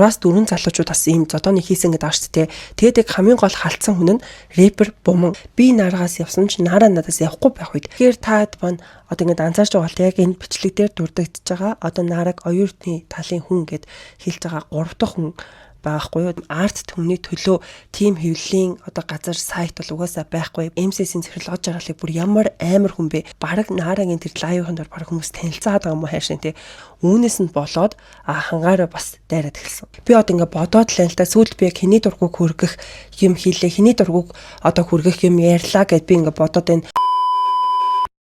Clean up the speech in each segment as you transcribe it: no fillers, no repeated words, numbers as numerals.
3-4 залуучууд бас ийм зодооны хийсэн гэдэг ааш тээ. Тэгээд яг хамгийн гол халтсан хүн нь рэпер Буман. Би Нарагаас явсан ч Нара надаас явахгүй байх үед. Тэгэхээр таад маань одоо ингээд анзаарч байгаа бол яг энэ бичлэг дээр дурддагдж байгаа одоо Нараг оюун эрдний талын хүн гэд хэлж байгаа 3 дахь хүн байгаа хгүй юу. Арт түмний төлөө тим хэвлэлийн одоо газар сайт бол угаасаа байхгүй. MCS-ийн захирал Од Жаргалыг бүр ямар амар хүн бэ? Бараг Нарагийн тэр live-ын дор бараг хүмүүс танилцаад байгаа юм уу хайшин тий. Үүнээс нь болоод хангаараа бас дайраад эхэлсэн. Би одоо ингээ бодоод л энэ л та, сүүлд би яг хэний дургуг хүргэх юм хийлээ, хэний дургуг одоо хүргэх юм ярьлаа гэд би ингээ бодоод байна.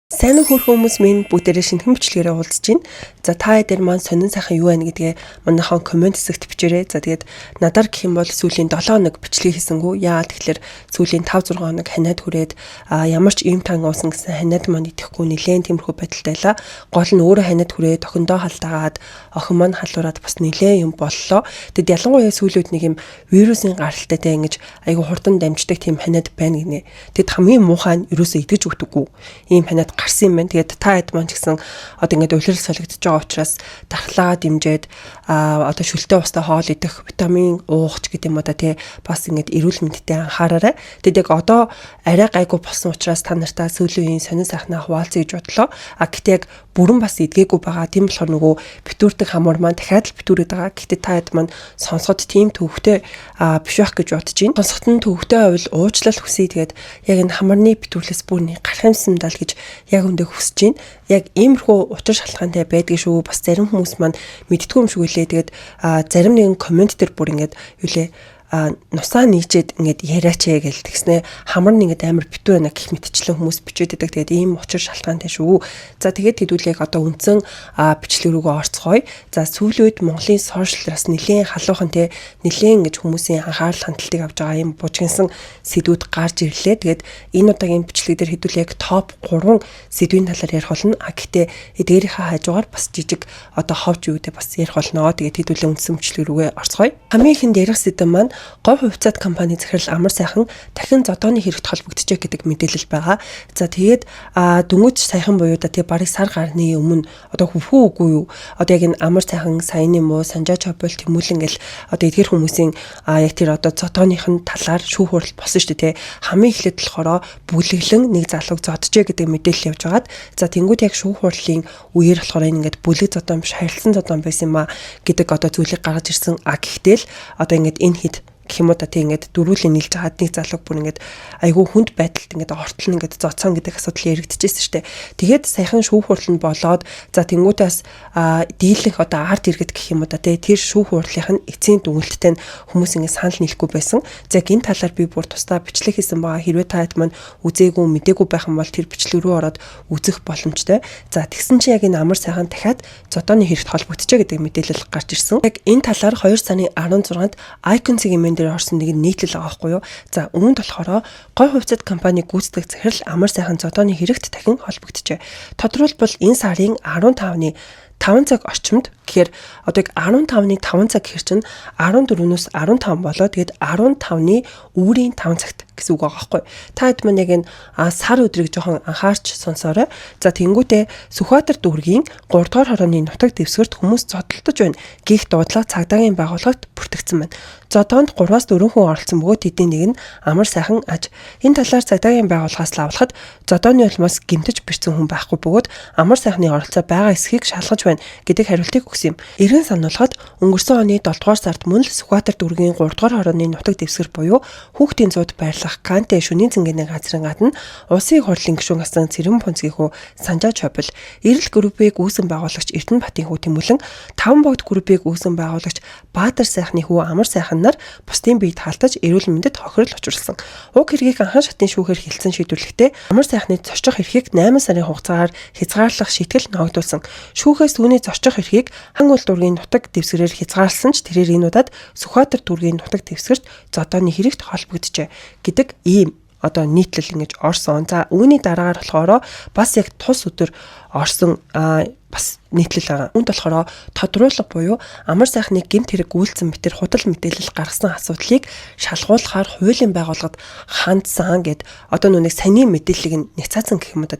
Сайн уу, хөөрхөн хүмүүс минь, бүгдээрээ шинэхэн бичлэгээрээ уулзж байна. За, та дээр маань сонин сайхан юу байна гэдгээ манайхан comment хэсэгт бичээрэй. За, тэгээд надаар гэх юм бол сүүлийн 7 хоног бичлэг хийсэнгүү. Яагаад тэгэхээр сүүлийн 5 6 хоног ханиад хүрээд ямар ч ийм тан уусан гэсэн ханиад маань идэхгүй, нилээн тиймэрхүү байдалтай байлаа. Гол нь өөрөө ханиад хүрээд охиндоо халдаагаад, охин маань халуураад бас нилээн юм боллоо. Тэгэд ялангуяа сүүлийн үед нэг юм вирусын гаралтай те, ингэж айгу хурдан дамждаг тийм ханиад байна гинэ. Тэгэд хамгийн муухай нь ерөөсөө идэж өгдөггүй. Ийм ханиад гарсан юм байна. Тэгээд та хэд маань ч гэсэн одоо ингээд улирал солигдож байгаа учраас дархлаагаа дэмжиж одоо шөлтэй устай хоол идэх, витамин уух ч гэдэг юм уу да тий, бас ингээд эрүүл мэндтэй анхаараарай. Тэгээд яг одоо арай гайгүй болсон учраас та нартай сүүлийн үеийн сонин сайхнаа хуваалцъя гэж бодлоо. А гэхдээ яг бүрэн бас эдгээгүй байгаа. Тийм болохоор нөгөө битүүрдэг хамар маань дахиад л битүүрээд байгаа. Гэхдээ та хэд маань сонсоход тийм төвөгтэй биш байх гэж бодож байна. Сонсоход нь төвөгтэй байвал уучлал хүсье. Тэгээд яг энэ хамарны битүүрлээс бүр нэг гарах юмсан дал гэж яг үндэ хүсэж байна. Яг иймэрхүү учир шалтгаантай байдгийг шүү. Бас зарим хүмүүс маань мэддэггүй юм шиг үлээ. Тэгээд зарим нэгэн comment дээр бүр ингээд юу лээ, нусаа нийчээд ингээд яриач ээ гэл, тэгснэ хамар нь ингээд амар битүү байна гэх мэтчлэн хүмүүс бичээд байдаг. Тэгээд ийм учир шалтгаантай шүү. За, тэгээд хэдүүлээг одоо үндсэн бичлэг рүүгээ орцгоё. За, сүүлийн үед Монголын social-аас нэлээд халуухан те, нэлээд ингэж хүмүүсийн анхаарал хандлтыг авч байгаа юм бужигнасан сэдвүүд гарч ирлээ. Тэгээд энэ удаагийн бичлэг дээр хэдүүлээг топ 3 сэдвийн талаар ярих болно. А гэхдээ эдгээрийнхээ хажуугаар бас жижиг одоо ховж юу гэдэг бас ярих болно. Тэгээд хэдүүлээ үндсэн бичлэг рүүгээ орцгоё. Хамгийн ихэнд ярих сэдэв маань говь хувьцаат компани захирал Амар Сайхан дахин зодооны хэрэгт холбогдчихэ гэдэг мэдээлэл байгаа. За, тэгээд дөнгөж саяхан буюу да тэгээ барыг сар гарны өмнө одоо хөвхүү үгүй юу? Одоо яг энэ Амар Сайхан, саяны муу Санжаа Чобол Тэмүүлэн гэл одоо эдгэр хүмүүсийн яг тэр одоо зодооных нь талаар шүүх хурал болсон шүү дээ, тэ. Хамгийн эхлээд болохоор бүлэглэн нэг залууг зоджээ гэдэг мэдээлэл явж байгаад, за, тэнгууд яг шүүх хурлын үеэр болохоор энэ ингээд бүлэг зодоон биш, харилцан зодоон байсан юм а гэдэг одоо зүйлийг гаргаж ирсэн. А гэхдээ л одоо ингээд энэ хэд гэх юм уу та, тий, ингээд дөрүүлээ нийлж хаад нэг залууг бүр ингээд айгүй хүнд байдалд ингээд ортол нь ингээд зоцсон гэдэг асуудал яригдчихсэн шүү дээ. Тэгээд саяхан шүүх хурал нь болоод, за, тэнгуүтээс дийлэнх одоо арт иргэд гэх юм уу та, тий, тэр шүүх хурлынх нь эцсийн дүгнэлттэй нь хүмүүс ингээд санал нийлэхгүй байсан. За, энэ талаар би бүр тусдаа бичлэг хийсэн байгаа. Хэрвээ та хэд маань үзээгүй, мдээгүй байх юм бол тэр бичлэг рүү ороод үзэх боломжтой. За, тэгсэн чинь яг энэ Амар Сайхан дахиад зодооны хэрэгт холбогдчихэ гэдэг мэдээлэл гарч ирсэн. Яг энэ талаар 2 сарын 16-нд Icon цэгийн дээр орсон нэг нийтлэл байгаа байхгүй юу. За, үүнд болохоор говь хувьцаат компани гүйцэтгэх захирал Амар Сайхан зодооны хэрэгт дахин холбогджээ. Тодорхойлбол, энэ сарын 15-ны 5 цаг орчимд гэхээр одоо яг 15-ны 5 цаг гэхэр чинь 14-өөс 15 болоо, тэгээд 15-ны үүрийн 5 цагт гэсэн үг байгаа байхгүй. Та хэд маань яг энэ сар өдрийг жоохон анхаарч сонсоорой. За, тэнгуүтээ Сүхбаатар дүүргийн 3 дугаар хорооны нутаг дэвсгэрт хүмүүс зодолдож байна гих дуудлага цагдаагийн байгууллагт бүртгэгдсэн байна. Зодоонд 3-аас 4 хүн оролцсон бөгөөд тэдний нэг нь Амар Сайхан аж. Энэ талаар цагдаагийн байгууллагаас лавлахад зодооны улмаас гэмтэж бэртсэн хүн байхгүй бөгөөд Амар Сайхны оролцоо байгаа эсхийг шалгаж байна гэдэг хариултыг өгсөн юм. Эргэн сануулхад, өнгөрсөн оны 7 дугаар сард мөн л Сүхбаатар дүүргийн 3 дугаар хорооны нутаг дэвсгэр буюу хүүхдийн зууд байрлах Канте шөнийн цэнгэний газрын гадна улсын их хурлын гишүүн асан Цэрэн Пүнзгийн хүү Санжаа Чобол, Эрэл группийг үүсгэн байгуулагч Эрдэнэ Батын хүү Тэмүүлэн, Таван богд группийг үүсгэн байгуулагч Баатар Сайхны хүү Амар Сайхан нар бусдын биед хаалтаж эрүүл мэндэд хохирол учруулсан. Уг хэргийг анхан шатны шүүхээр хэлсэн шийдвэрлэхдээ Амар Сайхны зорчих эрхийг 8 сарын хугацаагаар хязгаарлах шийтгэл ногдуулсан. Шүүхээс түүний зорчих эрхийг Хан уул дүүргийн нутаг дэвсгэрээр хязгаарласан ч тэрээр энэ удаад Сүхбаатар дүүргийн нутаг дэвсгэрт зодооны хэрэгт холбогджээ гэдэг ийм одоо нийтлэл ингэж орсон. За, үүний дараагаар болохоор бас яг тус өдөр орсон бас нийтлэл байгаа. Үүнд болохоор тодруулга буюу амар сайхны гэмт хэрэг гүйлцэн мэтэр худал мэдээлэл гаргасан асуудлыг шалгуулахаар хуулийн байгууллагад хандсан гэд одоо нүг саний мэдээллийг нь няцаацсан гэх юм да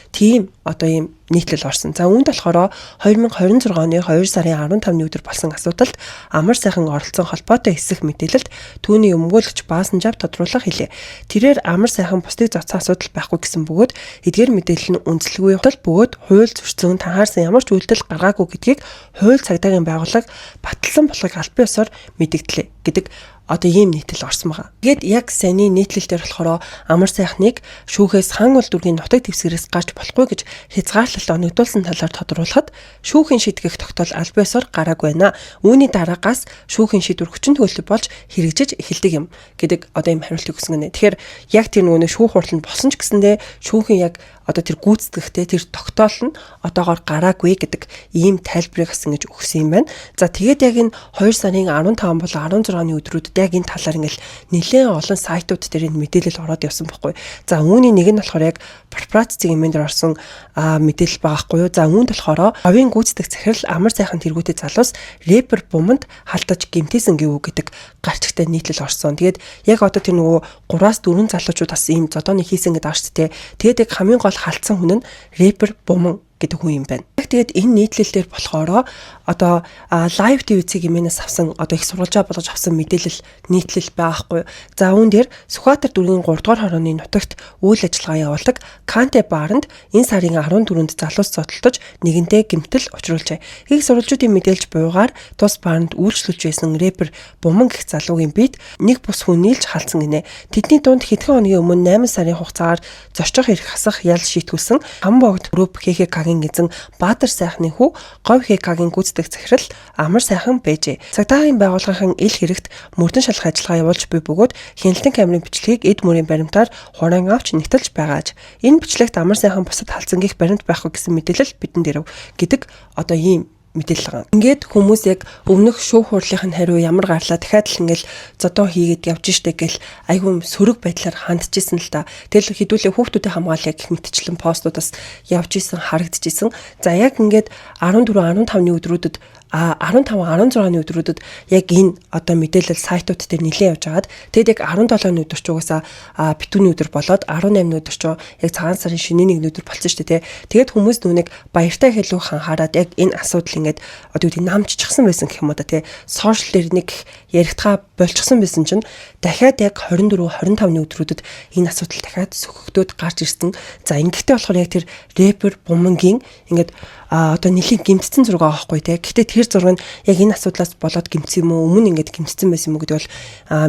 тийм одоо ийм нийтлэл орсон. За үүнд болохоор 2026 оны 2 сарын 15-ны өдөр болсон асуудалд амар сайхан оролцсон холбоотой хэсэх мэдээлэлд түүний өмгөөлөгч Баасанжав тодруулах хэлээ. Тэрээр амар сайхан бусдыг зодсон асуудал байхгүй гэсэн бөгөөд эдгээр мэдээлэл нь үнэлэлгүй худал бөгөөд хууль зөрчсөн танхаарсан ямар ч үйлдэл гаргаагүй гэдгийг хууль цагдаагийн байгууллага баталсан болохыг албан ёсоор мэдэгдлээ гэдэг одоо ийм нийтлэл орсон байгаа. Тэгээд яг саяны нийтлэл дээр болохоор амар сайхныг шүүхээс хаан уул дүүргийн нутаг дэвсгэрээс гарч болохгүй гэж хязгаарлалт оногдуулсан талаар тодруулахад шүүхийн шийтгэх тогтоол аль биесоор гараагүй байна. Үүний дараагаас шүүхийн шийдвэр хүчин төгөлтөй болж хэрэгжиж эхэлдэг юм гэдэг одоо ийм хариултыг өгсөн гэнэ. Тэгэхээр яг тэр нөгөө шүүх хурал нь болсон ч гэсэндээ шүүхийн яг одоо тэр гүйцэтгэхтэй тэр тогтоол нь одоогоор гараагүй гэдэг ийм тайлбарыг бас ингэж өгсөн юм байна. За тэгээд яг энэ 2 сарын 15 болон 16-ны өдрүүдэд яг энэ талаар ингээл нэлээд олон сайтууд дээр энэ мэдээлэл ороод явсан байхгүй. За үүний нэг нь болохоор яг корпорацийн хэмээн дээр орсон мэдээлэл байгаа хгүй юу. За үүнд болохоор овийн гүйцэтгэх захирал амар сайхан тэргүүтэй залуус рэпер буманд халдаж гэмтээсэн гэв гэдэг гарчигтай нийтлэл орсон. Тэгээд яг одоо тэр нөгөө 3-4 залуучууд бас ийм зодооны хийсэн гэдэг ааш тээ. Тэгээд яг хамгийн гол халдсан хүн нь рэпер буман гэдэг хүн юм байна. Яг тэгээд энэ нийтлэл дээр болохоор одоо Live TV-ийг имэнээс авсан одоо их сурвалжаа болгож авсан мэдээлэл нийтлэл байхгүй. За үүн дээр Сүхбаатар дүүргийн 3 дугаар хорооны нутагт үйл ажиллагаа явуулдаг Канте бааранд энэ сарын 14-нд залуус зодтолдож нэгэнтээ гэмтэл учруулжээ. Их сурвалжуудын мэдээлж буйгаар тус бааранд үйлчлүүлж байсан рэпер Буман гэх залуугийн биед нэг бус хүн нийлж халдсан гинэ. Тэдний дунд хэдхэн хоногийн өмнө 8 сарын хугацаагаар зорчих эрх хасах ял шийтгүүлсэн Хам богд групп ХХК-гийн эзэн Баатар сайхны хүү Говь ХК-гийн гүйцэтгэх захирал Амар сайхан байжээ. Цагдаагийн байгууллагын ил хэрэгт мөрдөн шалах ажиллагаа явуулж буй бөгөөд хяналтын камерын бичлэгийг эд мөрийн баримтаар хураан авч нэгтэлж байгааж. Энэ бичлэгт Амар сайхан бусад халдсан гих баримт байхгүй гэсэн мэдээлэл бидэнд ирэв гэдэг одоо ийм мэдээлэл байгаа. Ингээд хүмүүс яг өмнөх шүүх хурлын хариу ямар гарлаа дахиад л ингээл зодоо хийгээд явж штэ гэл айгүй сөрөг байдлаар хандчихсан л та. Тэгэл хэдүүлээ хүүхдүүдэд хамгаалъя гэх мэтчлэн постуудаас явж исэн харагдчихсэн. За яг ингээд 14 15-ны өдрүүдэд 15 16-ны өдрүүдэд яг энэ одоо мэдээлэл сайтууд дээр нэлээд явж хагаад тэгэд яг 17-ны өдөр ч угаасаа битүүний өдөр болоод 18-ны өдөр ч яг цагаан сарын шинэ нэг өдөр болсон шүү дээ. Тэгээд хүмүүс нүг баяртай хэлүүх анхаарад яг энэ асуудал ингээд одоо юу гэдэг намжчихсан байсан гэх юм уу да тий. Сошиал дээр нэг яригдхаа болчихсон байсан чинь дахиад яг 24 25-ны өдрүүдэд энэ асуудал дахиад сөхөгдөөд гарч ирсэн. За ингэхдээ болохоор яг тэр рэпер Бумангийн ингээд одоо нэлийн гэмтсэн зураг байгаа байхгүй тий. Гэхдээ тэр зураг нь яг энэ асуудлаас болоод гэмтсэн юм уу? Өмнө ингээд гэмтсэн байсан юм уу гэдэг бол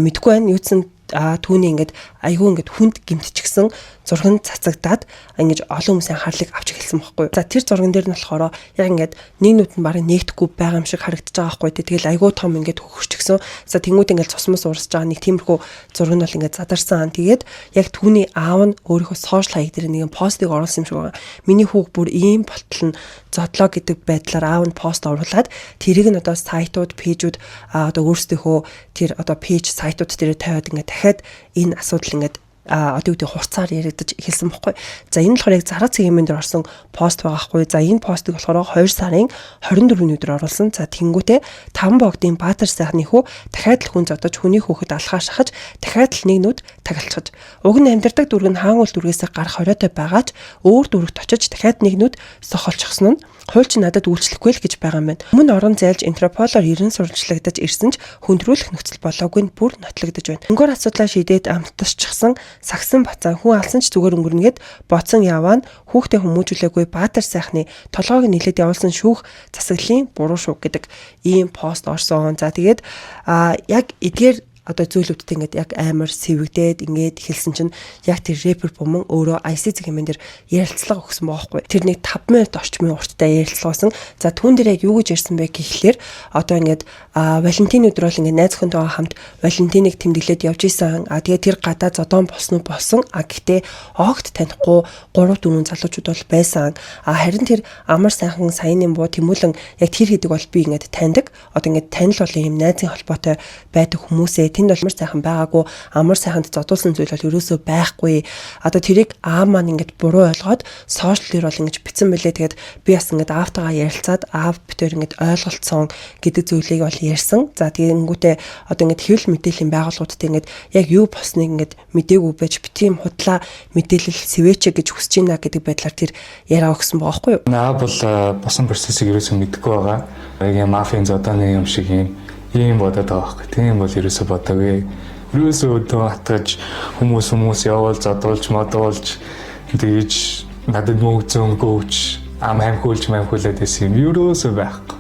мэдэхгүй байна. Юудсан түүний ингээд айгүй ингээд хүнд гэмтчихсэн зураг нь цацагдаад ингэж олон хүмүүсийн анхаарлыг авч эхэлсэн байхгүй. За тэр зурган дээр нь болохоор яг ингээд нэг нүд нь барыг нэгдэхгүй байгаа юм шиг харагдаж байгаа байхгүй. Тэгэл айгүй том ингээд хөхөрчихсөн. За тэнгууд ингээд цусмас урсж байгаа нэг тиймэрхүү зураг нь бол ингээд задарсан. Тэгээд яг түүний аав нь өөрийнхөө сошиал хаяг дээр нэгэн постыг оруулсан юм шиг байгаа. Миний хүүг бүр ийм болтол нь зодлоо гэдэг байдлаар аав нь пост оруулаад тэрийг нь одоо сайтууд, пэйжүүд одоо өөрсдийнхөө тэр одоо пэйж сайтууд дээр тавиад ингээд дахиад энэ асуудал ингээд одоо юу гэдэг хурцаар яригдаж эхэлсэн бохгүй. За энэ болохоор яг зарга цэгийн дээр орсон пост байгаа хгүй. За энэ постыг болохоор 2 сарын 24-ний өдөр оруулсан. За тэнгүүтээ Таван богдын Баатар сайхны хүү дахиад л хүн зодож хүний хүүхэд алхаа шахаж дахиад л нэг нүд тагалцгаж. Уг нь амьдардаг дүүрэг нь хаан уул дүүргээс гарах хориотой байгаач өөр дүүрэгт очиж дахиад нэг нүд сохолчихсон нь хуульч надад үйлчлэхгүй л гэж байгаа юм байна. Өмнө орон зайлж Интерполоор ерэн сурвалжлагдаж ирсэн ч хүндрүүлэх нөхцөл болоогүй нь бүр нотлогдож байна. Өнгөөр асуудлаа шийдээд амтасчихсан сагсан бацаан хүн алсан ч зүгээр өнгөрнөгээд бодсон яваа нь хүүхдээ хүмүүжүүлээгүй Баатар сайхны толгойг нийлээд явуулсан шүүх засаглалын буруу шүү гэдэг ийм пост орсон. За тэгээд яг эдгээр одоо зүйлүүдтэй ингээд яг амар сэвэгдээд ингээд эхэлсэн чинь яг тэр рэпер буман өөрөө IC хэмээн дээр ярилцлага өгсөн байгаа хгүй. Тэр нэг 5 минут орчмын урттай ярилцлага байсан. За түүн дээр яг юу гэж ярьсан бэ гэхлээр одоо ингээд Валентины өдөр бол ингээд найз охинтойгоо хамт Валентиныг тэмдэглээд явж исэн. А тэгээд тэр гадаа зодоон болсон уу болсон. А гэхдээ огт танихгүй 3 4 залуучууд бол байсан. А харин тэр амар сайхан саяны буу тэмүүлэн яг тэр хэдэг бол би ингээд таньдаг. Одоо ингээд танил бол ийм найзын холбоотой байдаг хүмүүсээ. Тэнд бол амар сайхан байгаагүй, амар сайханд зодуулсан зүйл бол ерөөсөө байхгүй. Одоо тэрийг аав маань ингээд буруу ойлгоод social дээр бол ингэж бичсэн мөлий. Тэгээд би бас ингээд аавтайгаа ярилцаад аав бид хоёр ингээд ойлголцсон гэдэг зүйлийг бол ярьсан. За, тэгэнгүүтээ одоо ингээд хэвлэл мэдээллийн байгууллагуудтай ингээд яг юу болсныг ингээд мдээгүй байж би тийм худлаа мэдээлэл сэвээч гэж хүсэж байна гэдэг байдлаар тэр яриа өгсөн байгаа байхгүй юу? Аав бол босон процессыг ерөөсөө мэдэхгүй байгаа. Яг юм мафийн зодооны юм шиг юм бодоод байгаа байхгүй. Тийм бол ерөөсөө бодоогүй. Ерөөсөө өдөө хатгаж хүмүүс явуул зодуулж модуулж, тэгэж надад мөнгө зөнгөөч ам хамхиулж мамхиулаад байсан юм ерөөсөө байхгүй.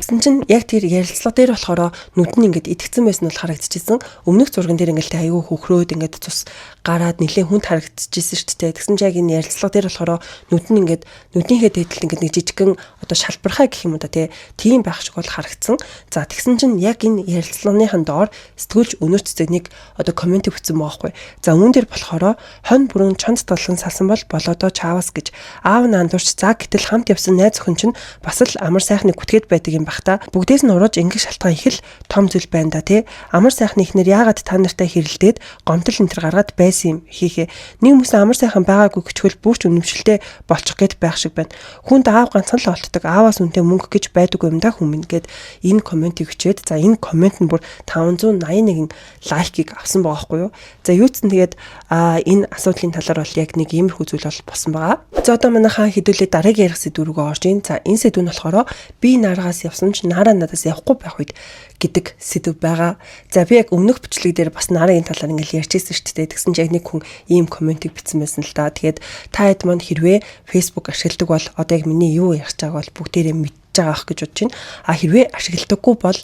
Тэгсэн чинь яг тэр ярилцлага дээр болохоор нүд нь ингээд итгэцэн байсан нь бол харагдчихсан. Өмнөх зурган дээр ингээд айгүй хөхрөөд, ингээд цус гараад нэлээд хүнд харагдчихсэн шүү дээ. Тэгсэн чинь яг энэ ярилцлага дээр болохоор нүд нь ингээд нүднийхээ дээдэлд ингээд нэг жижигхэн одоо шалбархай гэх юм уу да, тий. Тийм байх шиг бол харагдсан. За, тэгсэн чинь яг энэ ярилцлагынхан доор сэтгүүлч Өнөр Цэцэг нэг одоо comment өгсөн байгаа байхгүй. За, үүн дээр болохоор "Хонь бүрэн чонд талан салсан бол болоодоо чаавас" гэж, аав наандурч, за гэтэл хамт явсан найз охин чинь бас л амар сайхны гүтгээд байдаг юм байх та. Бүгдээс нь ураж ингэх шалтгаан их л том зүйл байна да, тий. Амар сайхны ихнэр яагаад та нартай хэрэлдээд гомдол энэ төр гаргаад байсан юм хийхээ. Нэг хүмүүс амар сайхан байгаагүй гэчгэл бүрч үнэмшилтэй болчих гээд байх шиг байна. Хүнд аав ганцхан л олддог. Ааваас үнэтэй мөнгө гэж байдаг юм да хүмүүн гэд энэ comment ийг өчөөд, за, энэ comment нь бүр 581 like ийг авсан байгаа байхгүй юу. За, юу ч тэгээд энэ асуудлын талаар бол яг нэг иймэрхүү зүйл бол болсон байгаа. За, одоо манайхаа хэдүүлээ дараагийн ярих сэдв рүүгээ орж ийн. За, энэ сэдв нь болохоор "Би наргаас явсан ч Нараа надаас явахгүй байх үед" гэдэг сэдв байгаа. За, би яг өмнөх бичлэг дээр бас Нарагийн талаар ингээл ярьж ирсэн шүү дээ. Тэгсэн чинь яг нэг хүн ийм comment ийг бичсэн байсан л да. Тэгээд та хэд маань хэрвээ Facebook ашигладаг бол одоо яг миний юу ярьж байгааг бол бүгдээрээ мэдж байгаа ах гэж бодож байна. А хэрвээ ашигладаггүй бол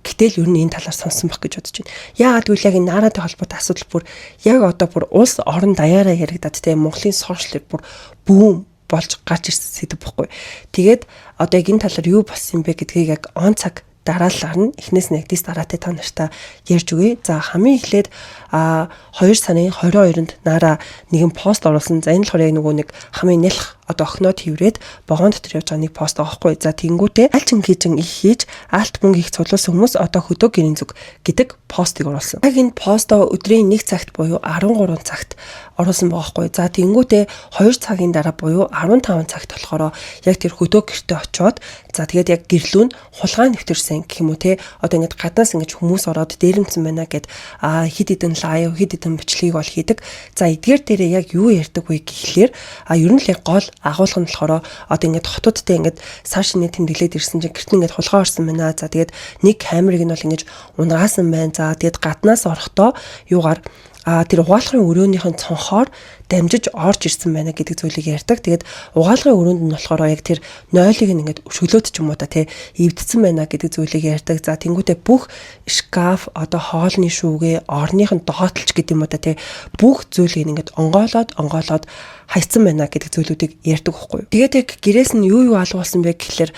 гэтэл ер нь энэ талаар сонсон байх гэж бодож байна. Яагаад гэвэл яг энэ Наратай холбоотой асуудал бүр яг одоо бүр улс орон даяараа яригадаад, те, Монголын social бүр бүүм болж гарч ирсэн сэдв бохгүй. Тэгээд одоо яг энэ талаар юу болсон юм бэ гэдгийг яг он цаг дараалалаар нь эхнээс нь яг дис дараатай та нартай ярьж өгье. За, хамгийн эхлээд 2 сарын 22-нд Нара нэгэн пост оруулсан. За, энэ болохоор яг нөгөө нэг хамгийн нялх одоо охиноо тэрврээд вагон дотор явж байгаа нэг пост байгаа байхгүй. За, тэнгүүтээ "Аль чин хийжин их хийж алт мөнгө их цуглуулсан хүмүүс одоо хөдөө гэрийн зүг" гэдэг постыг оруулсан. Яг энэ постоо өдрийн 1 цагт буюу 13 цагт оруулсан байгаа байхгүй. За, тэнгүүтээ 2 цагийн дараа буюу 15 цагт болохоор яг тэр хөдөө гэртээ очиод, за, тэгээд яг гэрлүү нь хулгай нэвтэрсэн гэх юм уу, те, одоо ингээд гаднаас ингэж хүмүүс ороод дээрэмдсэн байна гэд хэд хэдэн live, хэд хэдэн бичлэгийг бол хийдэг. За, эдгээр дээрээ яг юу ярьдаг вэ гэхлээр ер нь л яг гол агуулга нь болохоор одоо ингээд хотуудтай ингээд сар шинэ тэмдэглээд ирсэн чинь гэрт нь ингээд хулгай орсон байна. За, тэгээд нэг камерыг нь бол ингэж унагаасан байна. За, тэгээд гаднаас орохдоо юугаар тэр угаалгын өрөөнийх нь цонхоор дамжиж орж ирсэн байна гэдэг зүйлийг ярьдаг. Тэгээд угаалгын өрөөнд нь болохоор яг тэр нойлыг нь ингээд өшөглөөд ч юм уу та, тий, эвдсэн байна гэдэг зүйлийг ярьдаг. За, тэнгуүтээ бүх шкаф, одоо хоолны шүүгээ, орных нь доотлч гэдэг юм уу та, тий, бүх зүйлийг ингээд онгоолоод онгоолоод хайцсан байна гэдэг зүйлүүдийг ярьдаг байхгүй юу. Тэгээд яг гэрээс нь юу юу алгуулсан бэ гэхлээр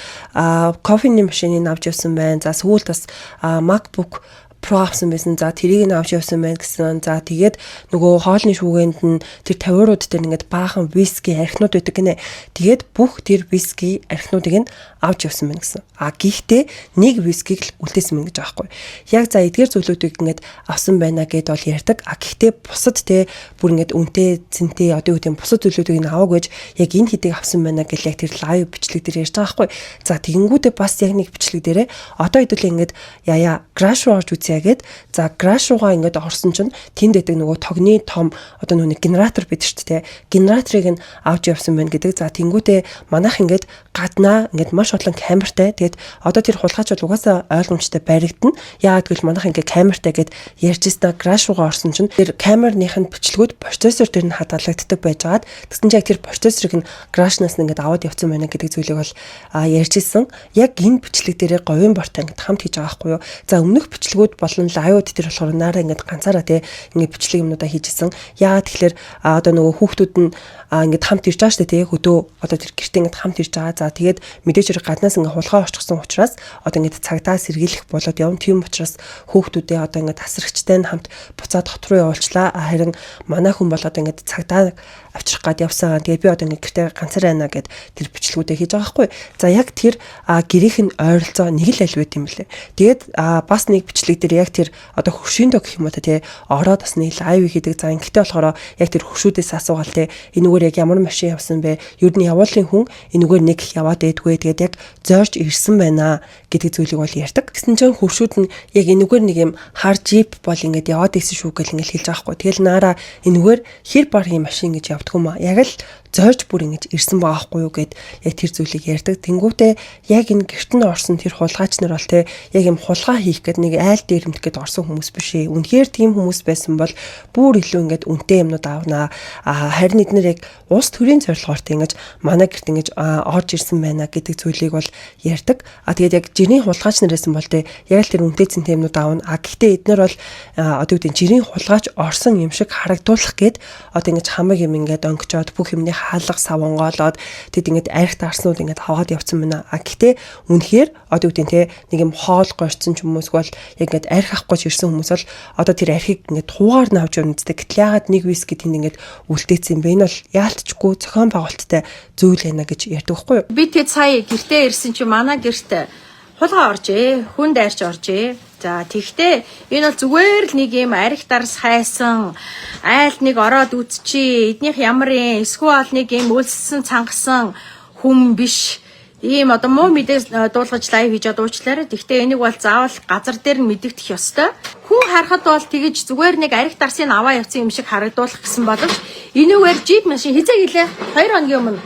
кофений машиныг авч явсан байна. За, сүүлд бас MacBook Pro авсан байсан. За, тэрийг нь авч явсан байна гэсэн. За, тэгээд нөгөө хоолны шүүгээнд нь тэр тавиурууд дээр ингээд баахан виски архинууд байдаг гинэ. Тэгээд бүх тэр виски архинуудыг нь авч явсан байна гэсэн. А гэхдээ нэг вискиг л үлдээсэн мэн гэж байгаа байхгүй. Яг за эдгээр зүйлүүдийг ингээд авсан байна гэд бол ярьдаг. А гэхдээ бусад, те, бүр ингээд үнэтэй цэнтэй одоо юу гэдэм бусад зүйлүүдийг нь аваагүй гэж яг энэ хэдийг авсан байна гэл яг тэр live бичлэг дээр ярьж байгаа байхгүй. За, тэгэнгүүтээ бас яг нэг бичлэг дээрээ одоо хэдүүлээ ингээд яя гараж руу орж үзье гээд, за, гараж руугаа ингээд орсон чинь тэнд байдаг нөгөө тогны том одоо нөгөө нэг генератор бид шүү дээ. Генераторыг нь авч явсан байна гэдэг. За, тэнгүүтээ манайх ингээд гаднаа ингээд маш олон камертай. Тэгээд одоо тэр хулгайч бол угаасаа ойлгомжтой баригдана. Яагаад гэвэл манайх ингээд камертай гэд ярьж ирсэн, гараж руугаа орсон чинь тэр камерных нь бичлэгүүд процессор дээр нь хадгалагддаг байжгаад, тэгсэн чинь яг тэр процессорыг нь гаражнаас нь ингээд аваад явцсан байна гэдэг зүйлийг бол ярьж ирсэн. Яг энэ бичлэг дээрээ говийн бортой ингээд хамт хийж байгаа байхгүй юу. За, өмнөх бичлэгүүд болон live ууд дээр болохоор Нараа ингээд ганцаараа, те, ингээд бичлэг юмнуудаа хийж исэн. Яагаад тэгэхээр одоо нөгөө хүүхдүүд нь ингээд хамт ирж байгаа шүү дээ, те, хөдөө одоо тэр гэртээ ингээд хамт ирж байгаа. За, тэгээд мэдээж хэрэг гаднаас ингээд хулгай орчихсон учраас одоо ингээд цагдаа сэргийлэх болоод явна. Тийм учраас хүүхдүүдээ одоо ингээд тасрагчтай нь хамт буцаад хот руу явуулчлаа. Харин манай хүн бол одоо ингээд цагдаа авчрах гад явсан. Тэгээд би одоо ингээд гэртээ ганцаараа байна гэд тэр бичлэгүүдээ хийж байгаа байхгүй. За, яг тэр гэрийнх нь ойролцоо нэг л аль байт юм лээ. Тэгээд бас нэг бичлэг дээр яг тэр одоо хөршиндөө гэх юм уу та тий ороод бас нэг live хийдэг. За ингэхдээ болохоор яг тэр хөршүүдээс асуугаал тий энүүгээр яг ямар машин явсан бэ? Ер нь явуулын хүн энүүгээр нэг яваад байдгүй. Тэгээд яг зорж ирсэн байна гэдэг зүйлийг бол ярьдаг. Тэгсэн чинь хөршүүд нь яг энүүгээр нэг юм хар джип бол ингээд яваад исэн шүү гэл ингээд хэлж байгаа хгүй. Тэгэл Нара энүүгээр хэр баргийн машин гэж явдаг юм аа. Яг л зорж бүр ингэж ирсэн байгаа хгүй юу гэд яг тэр зүйлийг ярьдаг. Тэнгүүтээ яг энэ гэрт нь орсон тэр хулгайч нар бол те яг юм хулгай хийх гээд нэг айл дээрэмдэх гээд орсон хүмүүс биш ээ. Үнэхээр тийм хүмүүс байсан бол бүр илүү ингээд үнэтэй юмнууд авнаа. А харин эднэр яг улс төрийн зорилгоор те ингэж манай гэрт ингэж орж ирсэн байна гэдэг зүйлийг бол ярьдаг. А тэгээд яг жирийн хулгайч нар байсан бол те яг л тэр үнэтэй цэнтэй юмнууд авна. А гэхдээ эднэр бол одоо юу гэдэг жирийн хулгайч орсон юм шиг харагдуулах гээд одоо ингэж хамаг юм ингээд онгочоод бүх юмны хаалга савангаалаад тэд ингээд арх дарснууд ингээд аваад явцсан байна. А гэхдээ үнэхээр одоо юу гэдэг те нэг юм хоол горьсон ч юм уу эсвэл яг ингээд арх авах гэж ирсэн хүмүүс бол одоо тэр архийг ингээд туугаар нь авч явна гэдэг. Гэтэл яагаад нэг виски тэнд ингээд үлдээсэн юм бэ? Энэ бол яалтчгүй зохион байгуулалттай зүйл байна гэж ярьдаг байхгүй юу? Би тэд сая гэртээ ирсэн чи манай гэрт хулгай оржээ. Хүн дайрч оржээ. За тэгтээ энэ бол зүгээр л нэг юм арх дарс хайсан айлд нэг ороод үзчихье. Эднийх ямар юм эсвэл нэг юм өлссөн цангасан хүн биш. Ийм одоо муу мэдээ дуулгаж live хийж дуучлаарай. Тэгтээ энийг бол заавал газар дээр нь мэдэгдэх ёстой. Хүн харахад бол тэгэж зүгээр нэг арх дарсыг аваа явцсан юм шиг харагдуулах гэсэн боловч энүүгээр джип машин хизээ гэлээ 2 хоногийн өмнө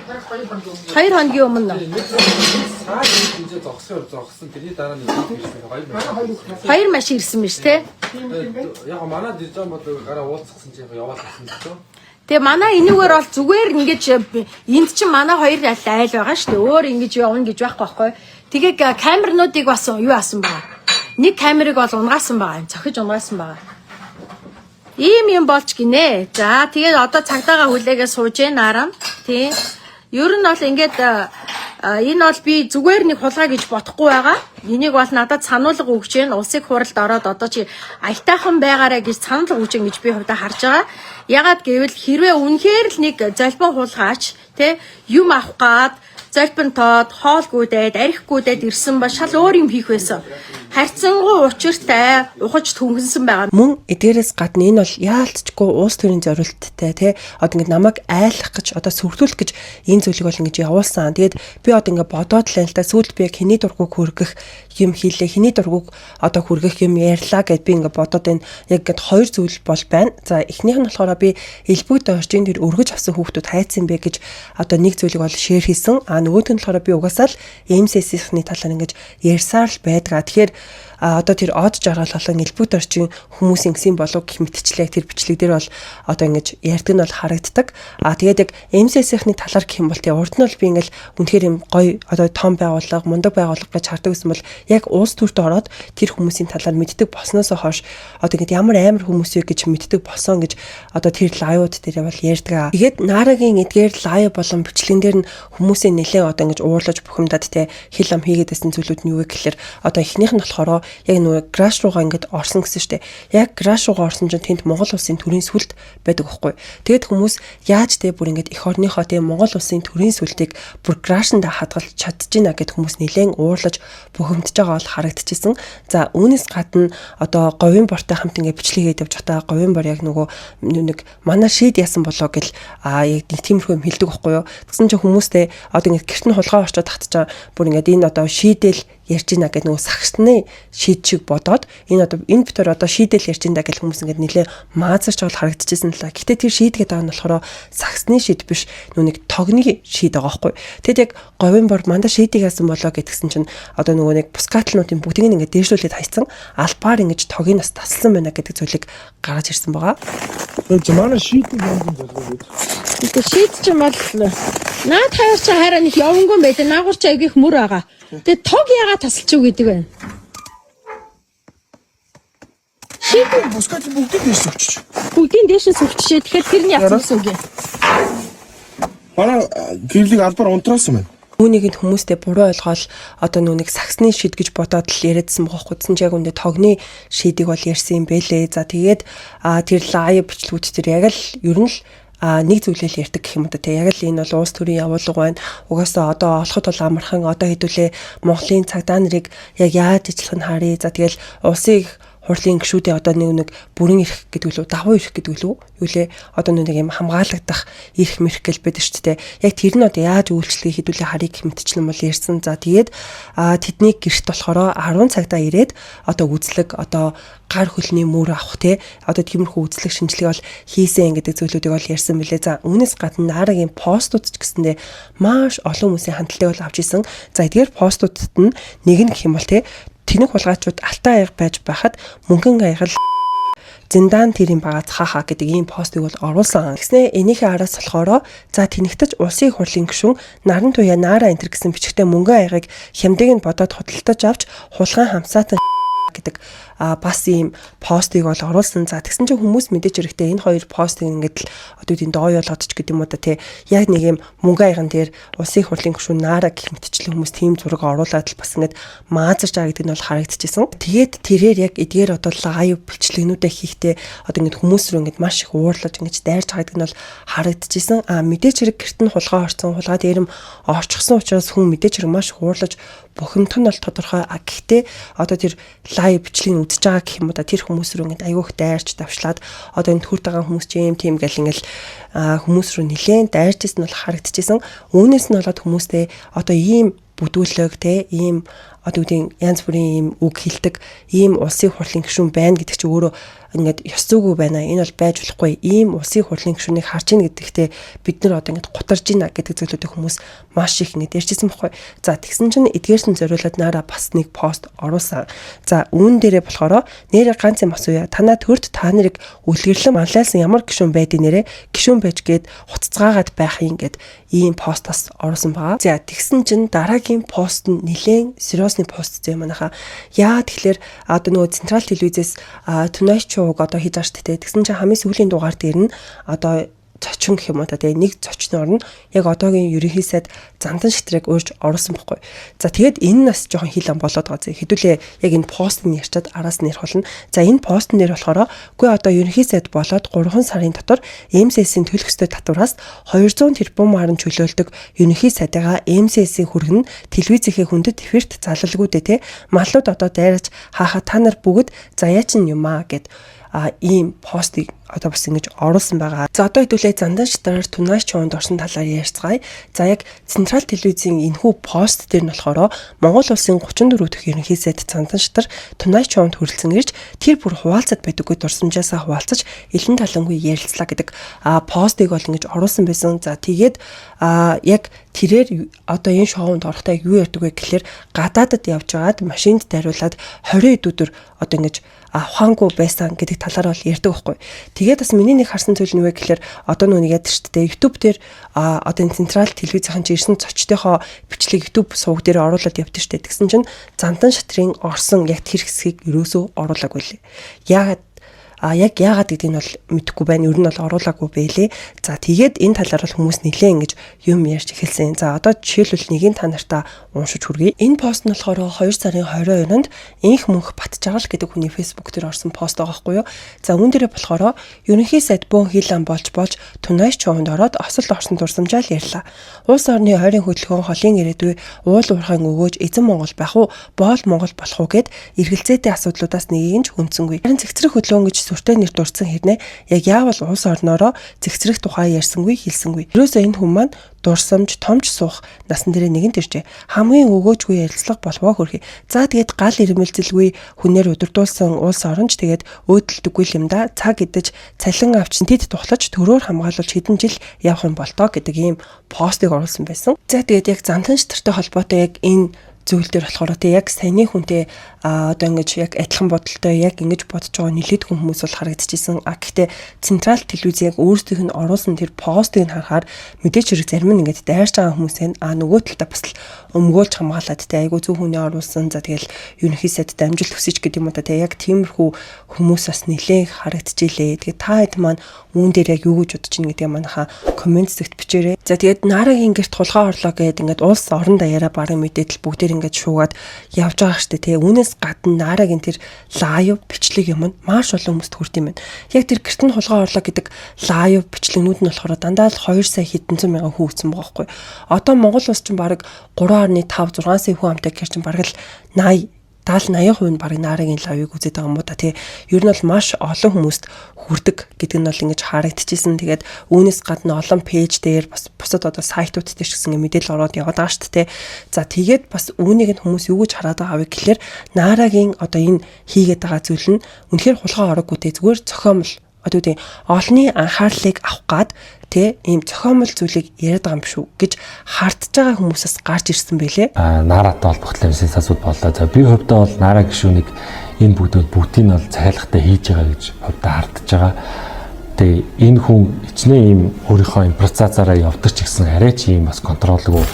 2 хоногийн өмнө Саа энэ зогсон зогсон тэрний дараа нэг ирсэн хоёр машин. хоёр машин ирсэн биз те. Яг манай дижон бол гараа уулзсан чинь яг яваал гэсэн чинь. Тэгээ манай энүүгээр бол зүгээр ингэж энд чинь манай хоёр айл байгаа шүү дээ. Өөр ингэж явна гэж байхгүй байхгүй. Тэгээ камернуудыг бас юу асан байгаа. Нэг камерыг бол унгаасан байгаа. Цохиж унгаасан байгаа. Ийм юм болж гинэ. За тэгээд одоо цагдаагаа хүлээгээ сууж гэн арам. Тий. Ер нь бол ингээд энэ бол би зүгээр нэг хулгай гэж бодохгүй байгаа. Энийг бол надад сануулга өгч гэн. Улсын хуралд ороод одоо чи аятайхан байгаарэ гэж сануулга өгч гэн гэж би хувьдаа харж байгаа. Ягаад гэвэл хэрвээ үнэхээр л нэг золбон хулгайч тий юм авах гад золбонтоод хоолгүйдээд архигүйдээд ирсэн ба шал өөр юм хийх байсан. Харьцангуй учиртай ухаж түнхэнсэн байгаа. Мөн эдгээрээс гадна энэ бол яалтчгүй улс төрийн зорилттой тий одоо ингэ намайг айлах гэж одоо сүрдүүлэх гэж энэ зүйлийг бол ингэж явуулсан. Тэгээд би одоо ингэ бодоод л байна л да сүүлд би яг хэний дургуг хүргэх юм хийлээ хэний дургуг одоо хүргэх юм ярьлаа гэд би ингэ бодоод байна. Яг ингээд хоёр зүйл бол байна. За эхнийх нь болохоор би элбэг доржийн тэр өргөж авсан хүүхдүүд хайцсан бэ гэж одоо нэг зүйлийг бол share хийсэн. А нөгөөх нь болохоор би угаасаа л MCS-ийн талаар ингэж ярьсаар л байдгаа. Тэгэхээр а одоо тэр од жаргал болон элбэг доржийн хүмүүс ингэсэн болов гэх мэтчлээ тэр бичлэг дээр бол одоо ингэж ярьдаг нь бол харагддаг. А тэгээд яг MCS-ийн талаар гэх юм бол тэгээ урд нь бол би ингээл үнэхээр юм гоё одоо том байгууллага, мундаг байгууллага гэж хардаг гэсэн бол яг улс төрт ороод тэр хүмүүсийн талаар мэддэг болсноосоо хойш одоо ингэж ямар амар хүмүүс вэ гэж мэддэг болсон гэж одоо тэр live ууд дээр бол ярьдаг. Тэгээд Нарагийн эдгээр live болон бичлэгэн дээр нь хүмүүсийн нэлээд одоо ингэж уурлаж бухимдаад те хэл ам хийгээд байсан зүйлүүд нь юу вэ гэхээр одоо эхнийх нь болохоор яг нөгөө гараж руугаа ингэж орсон гэсэн штэ. Яг гараж руугаа орсон чинь тэнд Монгол улсын төрийн сүлд байдаг байхгүй. Тэгэд хүмүүс яаж те бүр ингэж эх орныхоо те Монгол улсын төрийн сүлдийг бүр гаражнда хадгалж чадчихна гэд хүмүүс нэлээд уурлаж бухимдж байгаа бол харагдчихсан. За үүнээс гадна одоо говийн бортой хамт ингэ бичлэг хийгээд явж байхдаа говийн бор яг нөгөө нэг манай шийд яасан болоо гэл а яг нэг тиймэрхүү юм хэлдэг байхгүй юу. Тэгсэн чинь хүмүүстэй одоо ингэ гэрт нь хулгай орчоод татчаа бүр ингэ энэ одоо шийдэл ярьж ийна гэдэг нөгөө сагсны шийд шиг бодоод энэ одоо энэ битэр одоо шийдэл ярьж ийна гэл хүмүүс ингээд нэлээ маазарч бол харагдчихсэн л та. Гэтэ тэр шийд гэдэг нь болохоор сагсны шийд биш нөгөө нэг тогны шийд байгаа байхгүй. Тэгэд яг говийн бор манда шийдийг яасан болоо гэдгсэн чинь одоо нөгөө нэг бускатлнуудын бүгдийг нь ингээд дээшлүүлээд хайцсан албаар ингэж тогийг бас тасалсан байна гэдэг зүйлийг гаргаж ирсэн байгаа. Тэгээ манай шийдэл юм юм болов уу? Тэгээ шийд чинь бол наад хаяар чи хараа нэг явангүй байлаа. Наагур чи айгүйх мөр байгаа. Тэгээ тог ягаа тасалчих уу гэдэг байна. Шийдэл бускатлын бүгдийг дээш өгч. Бүгдийн дээш нь сүвчжээ. Тэгэхээр тэр нь яасан гэсэн үг юм. Манай гэрлийг албаар унтраасан байна. Үүнийг нь хүмүүстэй буруу ойлгоол одоо нүү нэг сагсны шид гэж бодоод л яриадсан байгаа хгүй. Тэгсэн чи яг үндэ тогны шидийг бол ярьсан юм бэлээ. За тэгээд тэр live бичлэгүүд тэр яг л ер нь л нэг зүйлэл ярьдаг гэх юм да тий. Яг л энэ бол улс төрийн явуулга байна. Угаасаа одоо олоход бол амархан одоо хэдүүлээ Монголын цагдаа нарыг яг яаж ажиллах нь харъя. За тэгэл улсыг хурлын гишүүдээ одоо нэг нэг бүрэн эрх гэдэг лүү, давуу эрх гэдэг лүү, юу лээ, одоо нэг юм хамгаалагдах эрх мэрх гэл байдаг шүү дээ. Яг тэр нь одоо яаж үйлчлэгийг хэдүүлээ харъя гэх мэтчлэн бол ярьсан. За, тэгээд тэдний гэрт болохоор 10 цагтаа ирээд одоо үзлэг, одоо гар хөлний мөр авах, те, одоо тиймэрхүү үзлэг шинжилгээ бол хийсэн гэдэг зүйлүүдийг бол ярьсан мөлий. За, үүнээс гадна Нарагийн постууд ч гэсэндээ маш олон хүмүүсийн хандлтыг бол авч исэн. За, эдгээр постуудад нь нэг нь гэх юм бол, те, тэнэг хулгайчуд алтай аяга байж байхад мөнгөн аягал зиндан тэрийн багаз хаха гэдэг ийм постыг бол оруулсан. Тэгснээ энийхээ араас болохоор, за, тэнэгтэж улсын их хурлын гишүүн Наран Туяа Нара энтер гэсэн бичгтээ мөнгөн аягаыг хямдыг нь бодоод худалдаж авч хулгайн хамсаатан гэдэг бас ийм постыг бол оруулсан. За, тэгсэн чинь хүмүүс мэдээж хэрэгтэй энэ хоёр постыг ингээд л одоо үеийн дооёолоод ч гэдэг юм уу да, тий, яг нэг юм мөнгө аяган дээр улсын их хурлын гишүүн Нара гэх мэтчлэн хүмүүс тийм зураг оруулаад л бас ингээд маазарч байгаа гэдэг нь бол харагдчихсан. Тэгээд тэрээр яг эдгээр одоо live бичлэгнүүдээ хийхдээ одоо ингээд хүмүүс рүү ингээд маш их уурлаж, ингээд дайрч байгаа гэдэг нь бол харагдчихсан. Мэдээж хэрэг гэрт нь хулгай орсон, хулгай дээрэм орчихсон учраас хүн мэдээж хэрэг маш их уурлаж бухимдах нь бол тодорхой. Гэхдээ одоо тэр live бичлэгийг үзэж байгаа гэх юм уу да, тэр хүмүүс рүү ингээд аягүй их дайрч давшлаад, одоо энэ төрд байгаа хүмүүс чи юм тийм гэл ингээл хүмүүс рүү нилээн дайрч ирсэн бол харагдчихсан. Үүнээс нь болоод хүмүүстэй одоо ийм бүдүүлэг, те, ийм одоо үгдийн янз бүрийн ийм үг хэлдэг ийм улсын хурлын гишүүн байна гэдэг чи өөрөө ингээд ёс зүйгүй байна. Энэ бол байж болохгүй. Ийм улсын хурлын гишүүнийг харж ийн гэдэгтээ бид нар одоо ингээд гутарж байна гэдэг зүйлүүдийг хүмүүс маш их ингээд ярьжсэн байхгүй. За, тэгсэн чинь эдгээрсэн зориулаад Нара бас нэг пост оруулсан. За, үүн дээрээ болохоор нэрээ ганц юм асууя. Танаа төрд та нарыг үлгэрлэн манлайлсан ямар гишүүн байдیں۔ Нэрээ гишүүн байж гээд хуцацгаагаад байх юм гэд ийм постаас оруулсан байгаа. За, тэгсэн чинь дараагийн пост нь нэлээд сериосны пост зэ манайха. Яа тэгэхээр одоо нөгөө централ телевизээс Tonight Show-г одоо хийж байгаа шүү дээ. Тэгсэн чинь хамгийн сүүлийн дугаар дээр нь одоо зочин гэх юм уу та, тэгээ нэг зочноор нь яг одоогийн ерөнхий сайд Зандан Шатрыг урьж оруулсан бохгүй. За, тэгээд энэ нас жоохон хил ам болоод байгаа зэ. Хэдүүлээ яг энэ постыг ярьчаад араас нь ярих болно. За, энэ постн дээр болохоор үгүй, одоо ерөнхий сайд болоод 3 сарын дотор МСС-ийн төлөх ёстой татвараас 200 тэрбум гарan чөлөөлдөг ерөнхий сайдыгаа МСС-ийн хүргэн телевизийнхээ хүндэт эфирт залалгүй дээ, те. Маллууд одоо дайраж хааха та нар бүгд заяа чинь юм аа гэд ийм постыг одоо бас ингэж оруулсан байгаа. За, одоо хэдүүлээ Зандан Шатраар Tonight Show-нд орсон талаар ярьцгаая. За, яг Централ телевизийн энэхүү пост дээр нь болохоор Монгол улсын 34 дахь ерөнхий сайд Зандан Шатар Tonight Show-нд хүрэлцэн ирж тэр бүр хуваалцаад байдаггүй дурсамжаасаа хуваалцаж элен талангүй ярилцлаа гэдэг постыг бол ингэж оруулсан байсан. За, тэгээд яг тэрээр одоо энэ шоунд орохдоо юу ярьдаг вэ гэхлээр гадаадад явж байгаад машинд дайруулад 20 хэд өдөр одоо ингэж ухаангүй байсан гэдэг талаар бол ярьдаг байхгүй. Тэгээд бас миний нэг харсан зүйл нь юу вэ гэхлээр одоо нүг яадаг шүү дээ. YouTube дээр одоо энэ централ телевизийн чи ирсэн зочдынхоо бичлэг YouTube сувг дээр оруулаад явдаг шүү дээ. Тэгсэн чинь Зандан Шатрын орсон яг тэр хэсгийг ерөөсөө оруулаагүй лээ. Яагаад яг яагаад гэдгийг нь бол мэдэхгүй байна. Ер нь бол оруулаагүй байлээ. За, тэгээд энэ талаар бол хүмүүс нэлээд ингэж юм ярьж эхэлсэн. За, одоо жишээлбэл нэгийг та нартаа уншиж хүргэе. Энэ пост нь болохоор 2 сарын 22-нд Инх Мөнх Батжаргал гэдэг хүний Facebook дээр орсон пост байгаа байхгүй юу? За, үүн дээрээ болохоор ерөнхий сайд бөөн хилан болж болж Tonight Show-нд ороод осолд орсон дурсамжаа л ярьлаа. Улс орны ойрын хөдөлгөөн, холын ирээдүй, уул уурхайн өгөөж, эзэн Монгол байх уу, боол Монгол болох уу гэд эргэлзээтэй асуудлуудаас нэгийг нь ч хүндсэнгүй. Харин цэгцрэх хөдөлгөөн гэж сүртэй нэр дурдсан хэрнээ яг яавал улс орноороо цэгцрэх тухай ярьсангүй, хэлсэнгүй. Ерөөсөө энэ хүн маань дурсамж томч суух насан дээрээ нэгэнт иржээ. Хамгийн өгөөжгүй ярилцлага болвоо хөрхий. За, тэгээд гал ирмэлзэлгүй хүнээр удирдуулсан улс оронч тэгээд өөдөлдөггүй юм да. Цаг идэж, цалин авч, тэд тухлаж, төрөөр хамгаалуулж хэдэн жил явах юм бол тоо гэдэг ийм постыг оруулсан байсан. За, тэгээд яг Зандан Шатартай холбоотой яг энэ зүйл дээр болохоор тий, яг саяны хүнтэй одоо ингэж яг адилхан бодолтой, яг ингэж бодож байгаа нэлээдгүй хүмүүс бол харагдчихсэн. Гэхдээ централ телевиз яг өөрсдийнх нь оруулсан тэр постыг нь харахаар мэдээч хэрэг зарим нь ингэж дайрч байгаа хүмүүс байна. Нөгөө талдаа бас л өмгөөлж хамгаалаад тий, айгуу зөв хүний оруулсан. За, тэгэл ерөнхий сайдд амжилт хүсэж гэдэг юм уу та, тий, яг тиймэрхүү хүмүүс бас нэлээд харагдчихилээ. Тэгээд та хэд маань үүн дээр яг юу гэж бодож байна гэдгээ манайхаа comment хэсэгт бичээрэй. За, тэгээд Нарагийн гэрт хулгай орлоо гэдэг ингээд улс орон даяараа барын мэдээлэл бүгдээр ингээд шуугаад явж байгаа штэ, тий. Үүнээс гадна Нарагийн тэр live бичлэг юм нь маш олон хүмүүст хүрт юм байна. Яг тэр гэрт нь хулгай орлоо гэдэг live бичлэгнүүд нь болохоор дандаа л 2 сая хэдэн зуун мянган хүн үзсэн байгаа байхгүй. Одоо Монгол улс чинь бараг 3.5 6 сая хүн амтай гэхэр чинь бараг л 80 70 80% нь бараг Нарагийн live ыг үзээд байгаа юм уу та, тий. Ер нь бол маш олон хүмүүст хүрдэг гэдэг нь бол ингэж харагдчихсэн. Тэгээд үүнээс гадна олон page дээр, бас бусад одоо сайтууд дээр ч гэсэн мэдээлэл ороод яваад байгаа шүү дээ. За, тэгээд бас үүнийг нь хүмүүс юу гэж хараад байгаа вэ гэхлээр Нарагийн одоо энэ хийгээд байгаа зүйл нь үнэхээр хулгай ороогүй те, зүгээр зохиомл, одоо тийм олонний анхаарлыг авах гад тэ ийм зохиомл зүйлийг яриад байгаа юм биш үү гэж хардж байгаа хүмүүсээс гарч ирсэн байлээ. А Наратай холбогдлоо сенсацууд боллоо. За, би хувьдаа бол Нара гишүүнийг энэ бүгдийг нь бол захиалгатай хийж байгаа гэж хувьдаа хардж байгаа. Тэгээ энэ хүн хичнээн ийм өөрийнхөө импровизацаараа явдаг ч гэсэн арай ч ийм бас control гүй.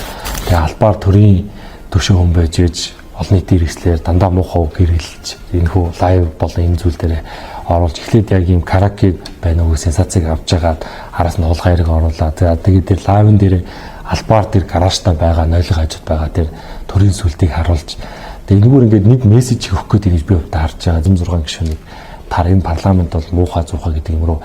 Тэгээ албаар төрийн төвшин хүн байж ээж олон нийтийн хэрэгслээр дандаа муухай үг хэрэглэж энэ хүү live болон энэ зүйл дээр оруулж эхлээд яг ийм караоке байна уу сенсацийг авч жагаад араас нь хулгай хэрэг оруулаад, тэгээд тэр live н дээр албаар тэр гаражтаа байгаа, нойлог хажууд байгаа тэр төрийн сүлтийг харуулж, тэгээд энэгээр ингээд нэг мессеж өгөх гээд гэж би хувьдаа харж байгаа. 6 гишүүнийг тар энэ парламент бол муухай зуухай гэдэг юм руу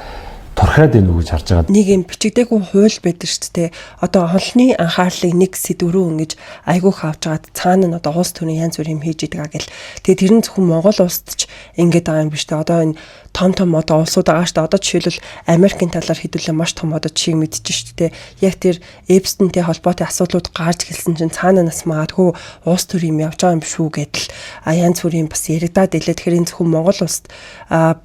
турхиад байна уу гэж харж байгаа. Нэг юм бичигдээгүй хууль байдаг шүү дээ. Одоо олонний анхаарлыг нэг сэдв рүү ингэж айгүйх авч байгаад цаана нь одоо улс төрийн янз бүр юм хийж идэг гэл. Тэгээ тэр нь зөвхөн Монгол улсад ч ингэж байгаа юм биш үү? Одоо энэ том том одоо улсууд байгаа шүү дээ. Одоо жишээлбэл, Америкийн талаар хэдүүлээ маш том одоо жишээ мэдчихэж шүү дээ. Яг тэр Эпстентэй холбоотой асуудлууд гарч эхэлсэн чинь цаана нас магадгүй улс төр юм явж байгаа юм шүү гэдэл а янз бүрийн бас яригадаад илээ. Тэгэхээр энэ зөвхөн Монгол улсад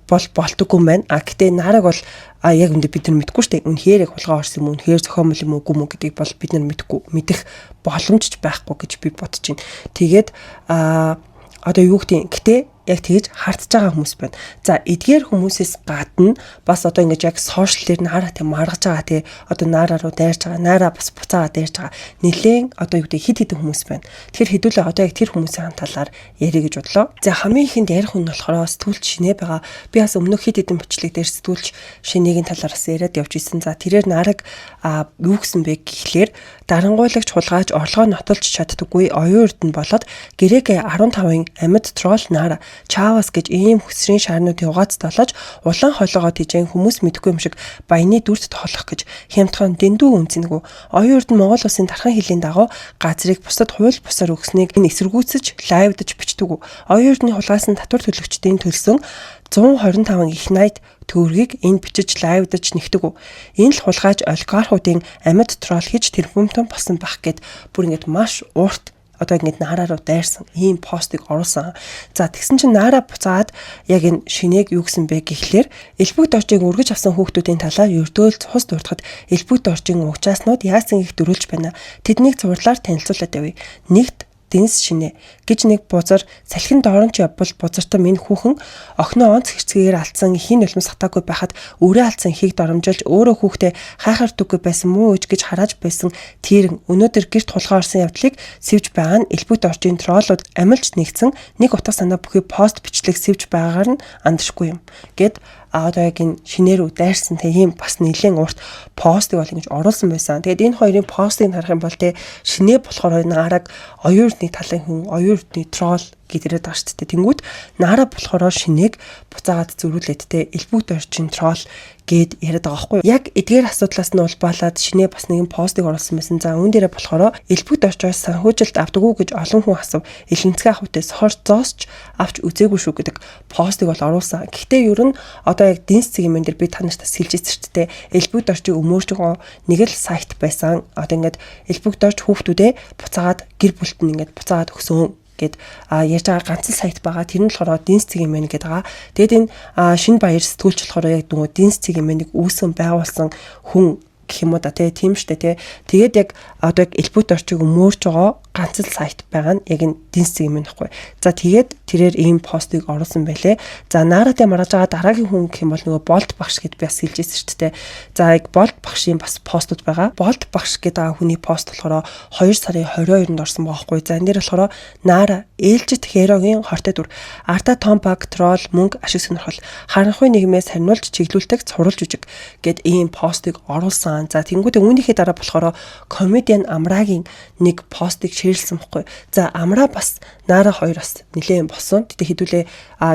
бол болтоггүй юм байна. А гэтээ Нараг бол яг үндэ бид нар мэдэхгүй шүү дээ. Үнэхээр яг хулгай орсон юм уу, үнэхээр зохиомл юм уу, үгүй юм уу гэдгийг бол бид нар мэдэхгүй, мэдэх боломж ч байхгүй гэж би бодож байна. Тэгээд одоо юу гэдэг, гэтээ яг тэгэж хардж байгаа хүмүүс байна. За, эдгээр хүмүүсээс гадна бас одоо ингэж яг social дээр Нараа тийм маргаж байгаа, тий, одоо Нараа руу дайрж байгаа, Нараа бас буцаага дайрж байгаа. Нилээн одоо юу гэдэг хэд хэдэн хүмүүс байна. Тэгэхээр хэдүүлээ одоо яг тэр хүмүүсийн талаар ярих гэж бодлоо. За, хамгийн ихэнд ярих хүн нь болохоор сэтгүүлч Шинэ байгаа. Би бас өмнөх хэд хэдэн бичлэг дээр сэтгүүлч Шинэгийн талаар бас яриад явж исэн. За, тэрээр Нараг юу гэсэн бэ гэхлээр дарангуйлагч хулгайч орлогоо нотолж чаддаггүй оюун эрдэнэ болоод гэрээгээ 15-ын амьд troll Нара Чавас гэж ийм хөсрийн шаарнуудын угааз долоож улаан холоогоо тижээн хүмүүс мэдэхгүй юм шиг баяны дүрт тоолох гэж хямдхан дэндүү үнцэнгүй. Оюун эрдэнэ Монгол улсын дархан хилийн дагуу газрыг бусдад хууль бусаар өгснийг энэ эсэргүүцэж live даж бичдэг. Оюун эрдэнэ хулгайсан татвар төлөгчдийн төлсөн 125 их 80 төгрөгийг энэ бичиж live даж нэгдэг. Энэ л хулгайч олигархуудын амьд troll хийж тэрбумтан болсон байх гэд бүр ингэж маш урт одоо ингэж Нараа руу дайрсан ийм постыг оруулсан. За, тэгсэн чинь Нараа буцаад яг энэ Шинээг юу гэсэн бэ гэхлээр элбэг доржийг өргөж авсан хүүхдүүдийн талаар ердөөл цус дуртахад элбэг доржийн угжааснууд яасан их дөрүүлж байна. Тэднийг цувралаар танилцуулаад явъя. Нэгт Дэнс Шинэ гэж нэг бузар салхин доромч явбал бузартан минь хүүхэн охиноо онц хэрцгээгээр алдсан эхийн нулимс хатаагүй байхад өрөө алдсан эхийг доромжилж өөрөө хүүхдээ хайхаар түггүй байсан муу ээж гэж харааж байсан тэрэн өнөөдөр гэрт хулгай орсон явдлыг сэвж байгаа нь элбэг доржийн troll ууд амилж нэгдсэн нэг утга санаа бүхий пост бичлэг сэвж байгаагаар нь андаршгүй юм гэд одоо яг энэ Шинэ рүү дайрсан те ийм бас нэлээд урт постыг бол ингэж оруулсан байсан. Тэгээд энэ хоёрын постыг харах юм бол те Шинэ болохоор Нараг оюун эрдний талын хүн, оюун эрдний troll гэдэрээд байгаа шүү дээ. Тэнгүүд Нара болохоор Шинээг буцаагаад зөрүүлээд те элбэг доржийн troll гээд яриад байгаа байхгүй юу. Яг эдгээр асуудлаас нь улбаалаад Шинэ бас нэгэн постыг оруулсан байсан. За, үүн дээрээ болохоор элбэг доржоос санхүүжилт авдаггүй гэж олон хүн асуув. Элэнцгээ ахуйтай сохор зоосч авч үзээгүй шүү гэдэг постыг бол оруулсан. Гэхдээ ер нь одоо яг Дэнс цэгийн дээр би та нарт бас хэлж ирсэн шүү дээ. Элбэг доржийг өмөөрж байгаа нэг л сайт байсан. Одоо ингээд элбэг дорж хүүхдүүдээ буцаагаад гэр бүлд нь ингээд буцаагаад өгсөн гэд ярьж байгаа ганц л сайт байгаа. Тэр нь болохоор Дэнс цэгийн мэн гэдэг байгаа. Тэгээд энэ шинэ баяр сэтгүүлч болохоор яг нөгөө Дэнс цэгийн мэнийг үүсгэн байгуулсан хүн гэх юм уу да, тий, тийм штэ, тий. Тэгээд яг одоо яг элбэг доржийг өмөөрж байгаа ганц л сайт байгаа нь яг энэ Дэнс цэгийн мэн гэхгүй. За, тэгээд тэрээр ийм постыг оруулсан байлээ. За, Наратай маргаж байгаа дараагийн хүн гэх юм бол нөгөө Болд багш гэд би бас хэлж ирсэн шүү дээ. За, яг Болд багшийн бас постууд байгаа. Болд багш гэдэг хүний пост болохоор 2 сарын 22-нд орсон байгаа хгүй. За, энэ дээр болохоор Нара ээлжит hero гийн хортой дүр. Арда том баг troll мөнгө ашиг сонирхол харанхуй нийгмээс хариулж чиглүүлдэг цуврал жүжиг гэд ийм постыг оруулсан. За, тэнгуүтээ үүнийхээ дараа болохоор комедиан Амрагийн нэг постыг share-лсэн бохгүй. За, Амра бас Нара хоёр бас нэлээд болсон. Гэтэ хэдүүлээ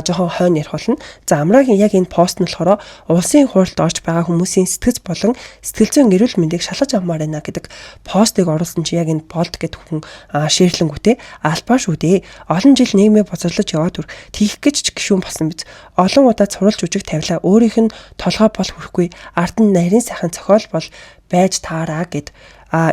жоохон хойно ярих болно. За, Амрагийн яг энэ пост нь болохоор улсын хурлд орж байгаа хүмүүсийн сэтгэц болон сэтгэл зүйн эрүүл мэндийг шалгаж авмаар байна гэдэг постыг оруулсан чи яг энэ Болд гэдэг хүн share-лэнгүүтээ "Албаа шүү дээ. Олон жил нийгмээ бозорлож яваад үр. Тийх гэж ч гишүүн болсон биз. Олон удаа цуврал жүжиг тавилаа. Өөрийнх нь толгой бол хүрэхгүй. Ард нь нарийн сайхан зохиол бол байж таараа" гэд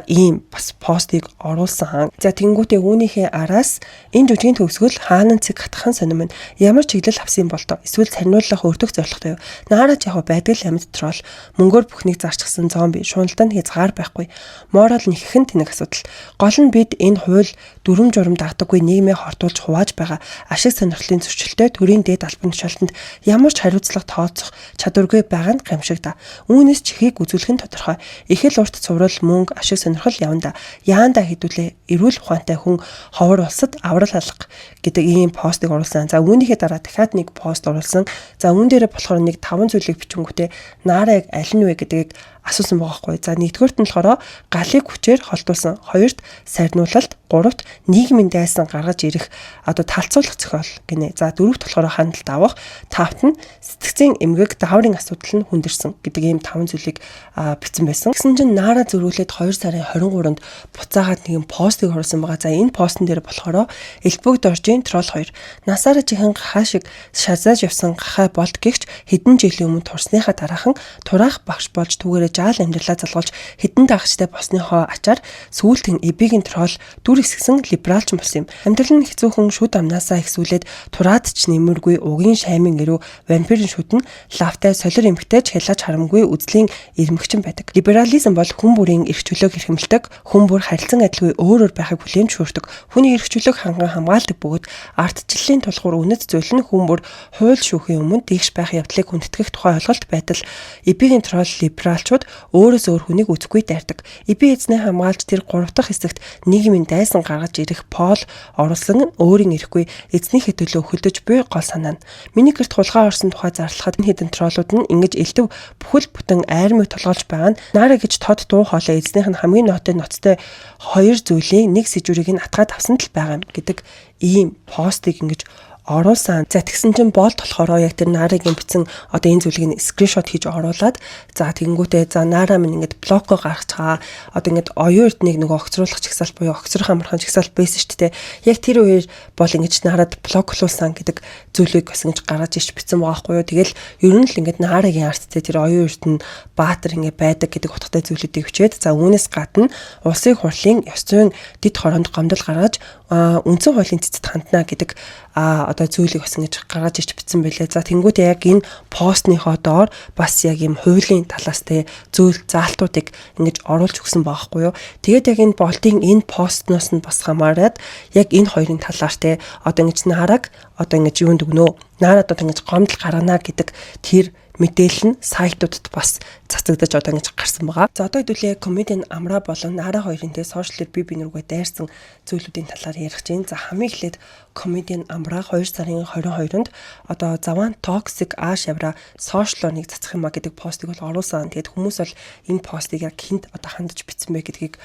ийм бас постыг оруулсан. За, тэнгуүтээ үүнийхээ араас "Энэ жүжигийн төгсгөл хаанан цэг хатхан сонирм нь ямар чиглэл авсан юм бол тоо? Эсвэл царниулах өртөх зорилготой юу? Наараа ч яг байдаг л амьд troll, мөнгөөр бүхнийг зарчсан зомби, шуналдаанд хязгаар байхгүй. Морал нэхэн тэнэг асуудал. Гол нь бид энэ хууль дүрм журам дагдаггүй нийгмээ хортуулж хувааж байгаа ашиг сонирхлын зөрчилтэй төрийн дээд албан тушаалтанд ямар ч хариуцлага тооцох чадваргүй байгаа нь гамшиг да. Үүнээс чихийг үзүүлэх нь тодорхой. Их л урт цуврал, мөнгө, ашиг сонирхол яванда. Яанда хэдүүлээ эрүүл ухаантай хүн ховор улсад аврал алга" гэдэг ийм постыг оруулсан. За, үүнийхээ дараа дахиад нэг пост оруулсан. За, үүн дээрээ болохоор нэг таван зүйлийг бичингүүтээ Наараг аль нь вэ гэдгийг асуусан байгаа хгүй. За, нэгдүгээрт нь болохоор галыг хүчээр холдуулсан. Хоёрт сарниулалт, гуравт нийгмийн дайсан гаргаж ирэх одоо талцуулах зохиол гинэ. За, дөрөвт болохоор хяналт авах, тавт нь сэтгцийн эмгэг дааврын асуудал нь хүндэрсэн гэдэг ийм таван зүйлийг бичсэн байсан. Тэгсэн чинь Нара зөрүүлээд 2 сарын 23-нд буцаагаад нэгэн постыг оруулсан байгаа. За, энэ постн дээр болохоор "Элбэг доржийн troll 2 насаараа жихэн гахаа шиг шазааж явсан гахай болд гихч хэдэн жилийн өмнө турсныхаа дараахан тураах багш болж түүгээрээ жаал амьдралаа залгуулж хэдэн дагагчтай болсныхоо ачаар сүүлдэн эбигийн troll дүр эсгсэн либералч болсон юм. Амьдрал нь хэцүүхэн шүд амнаасаа ихсүүлээд тураад ч нэмэргүй угийн шаймын эрүү вампирын шүд нь лавтай солир эмхтэй ч хялаач харамгүй үзлийн ирмэгчин байдаг. Либерализм бол хүн бүрийн эрх чөлөөг эрхэмлэдэг, хүн бүр харилцан адилгүй өөр өөр байхыг хүлээн зөвшөөрдөг. Хүний эрх чөлөөг ханган хамгаалдаг бөгөөд ардчлалын тулгуур үнэт зүйл нь хүн бүр хууль шүүхийн өмнө дэгш байх явдлыг хүндэтгэх тухай ойлголт байтал эбигийн troll либералчууд өөрөөс өөр хүнийг үзэхгүй дайрдаг. Эби эзнээ хамгаалж тэр гурав дахь хэсэгт нийгмийн дайсан гаргаж ирэх Пол оруулсан өөрийн эрэхгүй эзнийхээ төлөө хөлдөж буй гол санаа нь. Миний гэрт хулгай орсон тухай зарлахад энэ хэдэн troll-ууд нь ингэж элдв бүхэл бүтэн айрмыг толгойлж байгаа нь Нара гэж тод дуу хоолой эзнийх нь хамгийн нотой ноцтой хоёр зүйлийн нэг сэжүүрийг нь атгаад авсан л байгаа юм" гэдэг ийм постыг ингэж оруулсан. За, тэгсэн чинь Болд болохоор яг тэр Нарагийн бичсэн одоо энэ зүйлийг нь screenshot хийж оруулаад, за, тэгэнгүүтээ "За, Нара минь ингэж block-оо гаргацгаа, одоо ингэж оюун эрднийг нөгөө огцруулах чагсаалт буюу огцрох амархан чагсаалт байсан шүү дээ. Яг тэр үеэр бол ингэж Нарад block-луулсан" гэдэг зүйлийг бас ингэж гаргаж ич бичсэн байгаа байхгүй юу. Тэгэл ер нь л ингэж Нарагийн арттай тэр оюун эрдэнэ баатар ингэ байдаг гэдэг утгатай зүйлүүдийг бичээд, за, үүнээс гадна улсын хурлын ёс зүйн дэд хороонд гомдол гаргаж үндсэн хуулийн цэцэд хандна гэдэг одоо зүйлийг бас ингэж гаргаж ирч бичсэн байлээ. За, тэнгуүтээ яг энэ постныхоо доор бас яг ийм хуулийн талаас те зүйл заалтуудыг ингэж оруулж өгсөн байгаа хгүй юу. Тэгээд яг энэ Болдын энэ постноос нь бас хамаарат яг энэ хоёрын талаар те одоо ингэж Нараг одоо ингэж юунд өгнө. Нараад одоо ингэж гомдол гаргана гэдэг тэр мэдээлэл нь сайтуудад бас цацагдаж одоо ингэж гарсан байгаа. За, одоо хэдүүлээ комедиан Амра болон Нара хоёрын те social-ээр бие биен рүүгээ дайрсан зүйлүүдийн талаар ярих чинь. За, хамгийн эхлээд комедиан Амра 2 сарын 22-нд одоо "Заван toxic а шавра social-оор нэг цацах юм а" гэдэг постыг бол оруулсан. Тэгээд хүмүүс бол энэ постыг яг хэнд одоо хандаж бичсэн бэ гэдгийг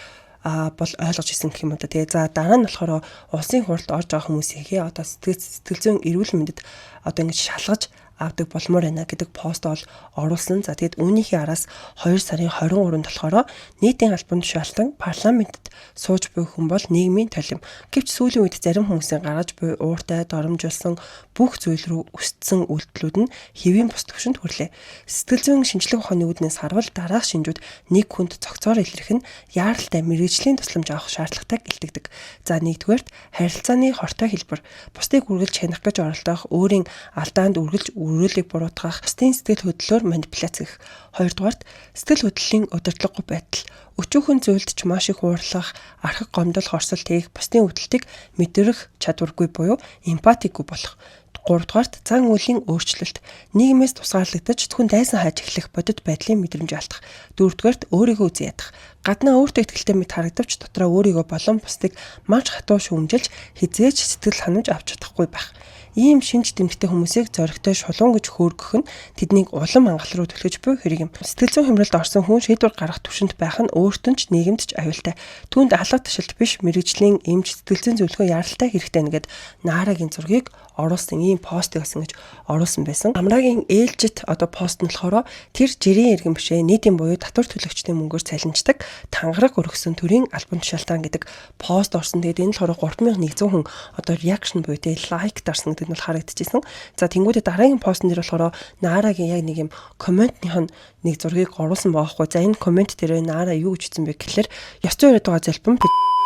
бол ойлгож исэн гэх юм уу да. Тэгээ за, дараа нь болохоор улсын хурлд орж байгаа хүмүүсийнхээ одоо сэтгэл зүйн эрүүл мэндэд одоо ингэж шалгаж авдаг болмоор байна гэдэг пост бол оруулсан. За, тэгэд үүнийхээ араас 2 сарын 23-нд болохоор "Нийтийн албан тушаалтан парламентэд сууж буй хүн бол нийгмийн толим. Гэвч сүүлийн үед зарим хүмүүсийн гаргаж буй ууртай доромжуулсан бүх зүйл рүү өссөн үйлдэлүүд нь хэвийн бус түвшинд хүрлээ. Сэтгэл зүйн шинжлэх ухааны үүднээс харвал дараах шинжүүд нэг хүнд цогцоор илэрх нь яаралтай мэргэжлийн тусламж авах шаардлагатайг илтгэдэг. За, нэгдүгээрт харилцааны хортой хэлбэр, бусдыг үргэлж хянах гэж оролдох, өөрийн алдаанд үргэлж өрөөлийг буруутгах, бусдын сэтгэл хөдлөлөөр манипуляц хийх. Хоёрдугаарт сэтгэл хөдлөлийн удирдлагагүй байдал, өчүүхэн зүйлд ч маш их уурлах, архаг гомдол хорсол хийх, бусдын өвдөлтийг мэдрэх чадваргүй буюу эмпатикгүй болох. Гуравдугаарт зан үйлийн өөрчлөлт. Нийгмээс тусгаарлагдаж зөвхөн дайсан хайж эхлэх бодит байдлын мэдрэмж алдах. Дөрөвдүгээрт өөрийгөө үзэн ядах. Гаднаа өөртөө итгэлтэй мэт харагдавч дотроо өөрийгөө болон бусдыг маш хатуу шүүмжилж хэзээ ч сэтгэл ханамж авч чадахгүй байх. Ийм шинж тэмдэгтэй хүмүүсийг зоригтой шулуун гэж хөөргөх нь тэднийг улам ангаал руу түлхэж буй хэрэг юм. Сэтгэл зүйн хямралд орсон хүн шийдвэр гаргах түвшинд байх нь өөрт нь ч нийгэмд ч аюултай. Түүнд алга ташилт биш, мэргэжлийн эмч, сэтгэл зүйн зөвлөгөө яаралтай хэрэгтэй нэгэд Наарагийн зургийг оруулсан ийм постыг бас ингэж оруулсан байсан. Амрагийн ээлжит одоо пост нь болохоор тэр жирийн иргэн бишээ, нийтийн буюу татвар төлөгчдийн мөнгөөр цалинждаг тангараг өргөсөн төрийн албан тушаалтан гэдэг пост орсон. Тэгээд энэ болохоор 3100 хүн одоо reaction буюу те like дарсан гэдэг нь бол харагдчихсэн. За, тэнгуүдээ дараагийн постн дээр болохоор Наарагийн яг нэг юм comment-ных нь нэг зургийг оруулсан байгаа хгүй. За, энэ comment дээр Наара юу гэж хэлсэн бэ гэхлээр ёс зүй яриад байгаа залбин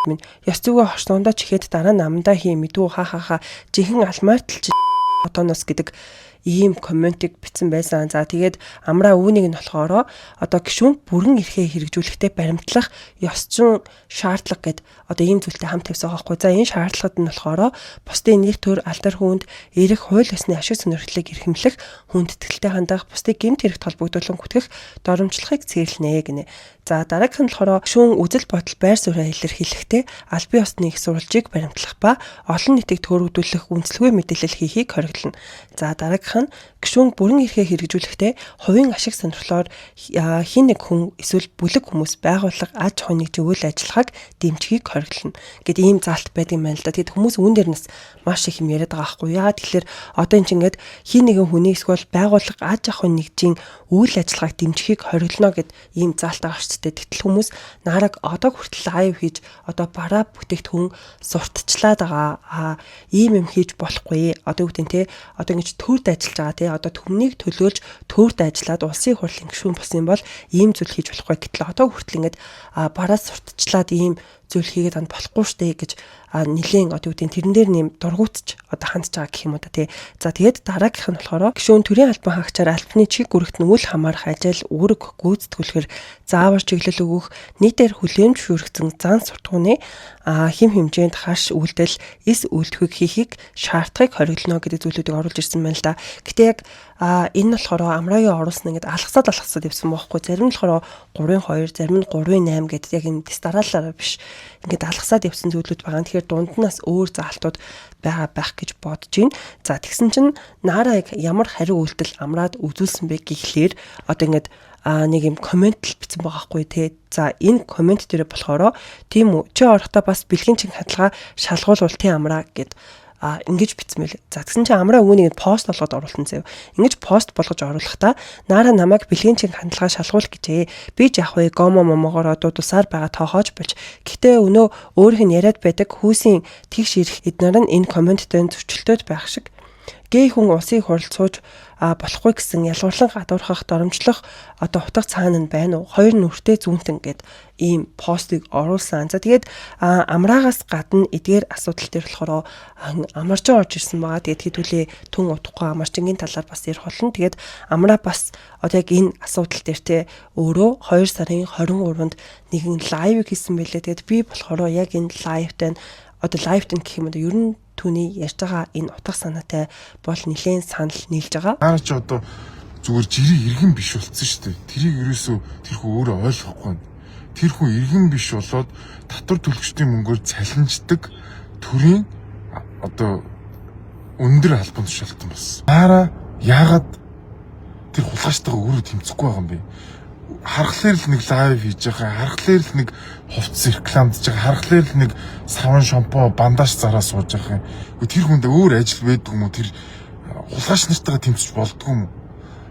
минь ёс зүгөө хорсондоо чихээд дараа намдаа хий мэдүү, ха ха ха, жинхэнэ алмаартал чи отоноос гэдэг ийм comment-ыг бичсэн байсан. За, тэгээд Амраа үүнийг нь болохоор одоо гишүүн бүрэн эрхээ хэрэгжүүлэхдээ баримтлах ёс зүйн шаардлага гэд одоо ийм зүйлтэй хамт тавьсан байхгүй. За, энэ шаардлагад нь болохоор бусдын нэр төр, алдар хүнд эрэх, хууль ёсны ашиг сонирхлыг эрхэмлэх, хүндэтгэлтэй хандах, бусдыг гэмт хэрэгт холбогдуулан хүтгэх, доромжлохыг цээрлэнэ гинэ. За, дараагийнх нь болохоор гишүүн үзэл бодол, байр сууриа илэрхийлэхдээ албан ёсны их сурвалжийг баримтлах ба олон нийтийг төөрөгдүүлэх үнэлгүй мэдээлэл хийхийг хориглоно. За, дараагийнх нь гишүүн бүрэн эрхээ хэрэгжүүлэхдээ хувийн ашиг сонирхлоор хэн нэг хүн эсвэл бүлэг хүмүүс, байгууллага, аж ахуйн нэгж үйл ажиллагааг дэмжихийг хориглоно гэд ийм заалт байдаг юм байна л да. Тэгэд хүмүүс үүн дээр нас маш их юм яриад байгаа байхгүй. Яагаад тэгэхээр одоо эн чинь ингээд хэн нэгэн хүний эсвэл байгууллага, аж ахуйн нэгжийн үйл ажиллагааг дэмжихийг хориглоно гэд ийм заалт байгаа шүү дээ. Гэтэл хүмүүс Нараг одоо хүртэл live хийж одоо бараа бүтээгдэхүүн сурталчлаад байгаа. Аа, ийм юм хийж болохгүй. Одоо юу гэдэг нь те, одоо ингэж төрд ажиллаж байгаа те, одоо түмнийг төлөөлж төрд ажиллаад улсын хурлын гишүүн болсон юм бол ийм зүйл хийж болохгүй. Гэтэл одоо хүртэл ингэж бараа сурталчлаад ийм зүйл хийгээд анд болохгүй штэ гэж нэлийн одоо юу гэдэг тэрэн дээр нэм дургуутч одоо хандж байгаа гэх юм уу да тий. За, тэгээд дараагийнх нь болохоор гишүүн төрийн албан хаагчаар албаны чиг үүрэгт нь үл хамаарах ажил үүрэг гүйцэтгүүлэхээр заавар чиглэл өгөх, нийтээр хүлээн зөвшөөрөгдсөн зан суртахууны хэм хэмжээнд хаш үйлдэл, эс үйлдэхүйг хийхийг шаардахыг хориглоно гэдэг зүйлүүдийг оруулж ирсэн байна л да. Гэтэ яг энэ нь болохоор Амрагийн оруулсан ингээд алгасаад алгасаад явсан байхгүй. Зарим нь болохоор 3-2, зарим нь 3-8 гэдэг яг энэ дэс дараалалаараа биш. Ингээд алгасаад явсан зүйлүүд байгаа. Тэгэхээр дунд нь бас өөр заалтууд байгаа байх гэж бодож байна. За, тэгсэн чинь Нара яг ямар хариу үйлдэл Амраад үзүүлсэн бэ гэхлээр одоо ингээд нэг юм comment л бичсэн байгаа хгүй те. За, энэ comment дээр болохоор тийм үү, чи орохдоо бас бэлгийн чин хадгалгаа шалгуулвал тий Амраа гэд ингэж бичсэн мэл. За, тэгсэн чинь Амраа үүнийг пост болгоод оруулсан заяа. Ингэж пост болгож оруулахдаа Нара намайг бэлгийн чин хандлагаа шалгуул гэжээ. Би ч яг вэ гомо момогоороо дуудулсаар байгаа тоохоож болж. Гэтэ өнөө өөрийнх нь яриад байдаг хүүсийн тэгш ирэх эднэр нь энэ comment-тэй зөрчилдөд байх шиг. Гей хүн улсын хуралд сууж болохгүй гэсэн ялгуурлан гадуурхах, доромжлох одоо утга цаана нь байна уу? Хоёр нүртэй зүүнтэн гэд ийм постыг оруулсан. За, тэгээд Амраагаас гадна эдгээр асуудал дээр болохоор Амарчин орж ирсэн байгаа. Тэгээд хэдүүлээ түн удахгүй Амарчингийн талаар бас ярих болно. Тэгээд Амраа бас одоо яг энэ асуудал дээр те өөрөө 2 сарын 23-нд нэгэн live хийсэн байлээ. Тэгээд би болохоор яг энэ live-тай, одоо live-тай гэх юм уу, ер нь түүний ярьж байгаа энэ утга санаатай бол нэлээд санал нийлж байгаа. Наа чи одоо зүгээр жирийн иргэн биш болцсон шүү дээ. Тэрийг ерөөсөө тэр хүн өөрөө ойлгохгүй байна. Тэр хүн иргэн биш болоод татвар төлөгчдийн мөнгөөр цалинждаг төрийн одоо өндөр албан тушаалтан болсон. Наараа яагаад тэр хулгайчтайгаа өөрөө тэмцэхгүй байгаа юм бэ? Харахлаар л нэг live хийж байгаа, харахлаар л нэг хувцас рекламдж байгаа, харахлаар л нэг саван шампунь, бандаж зараа сууж байгаа юм. Тэр хүнд өөр ажил байдаг юм уу? Тэр хулгайч нартайгаа тэмцэж болдгоо юм уу?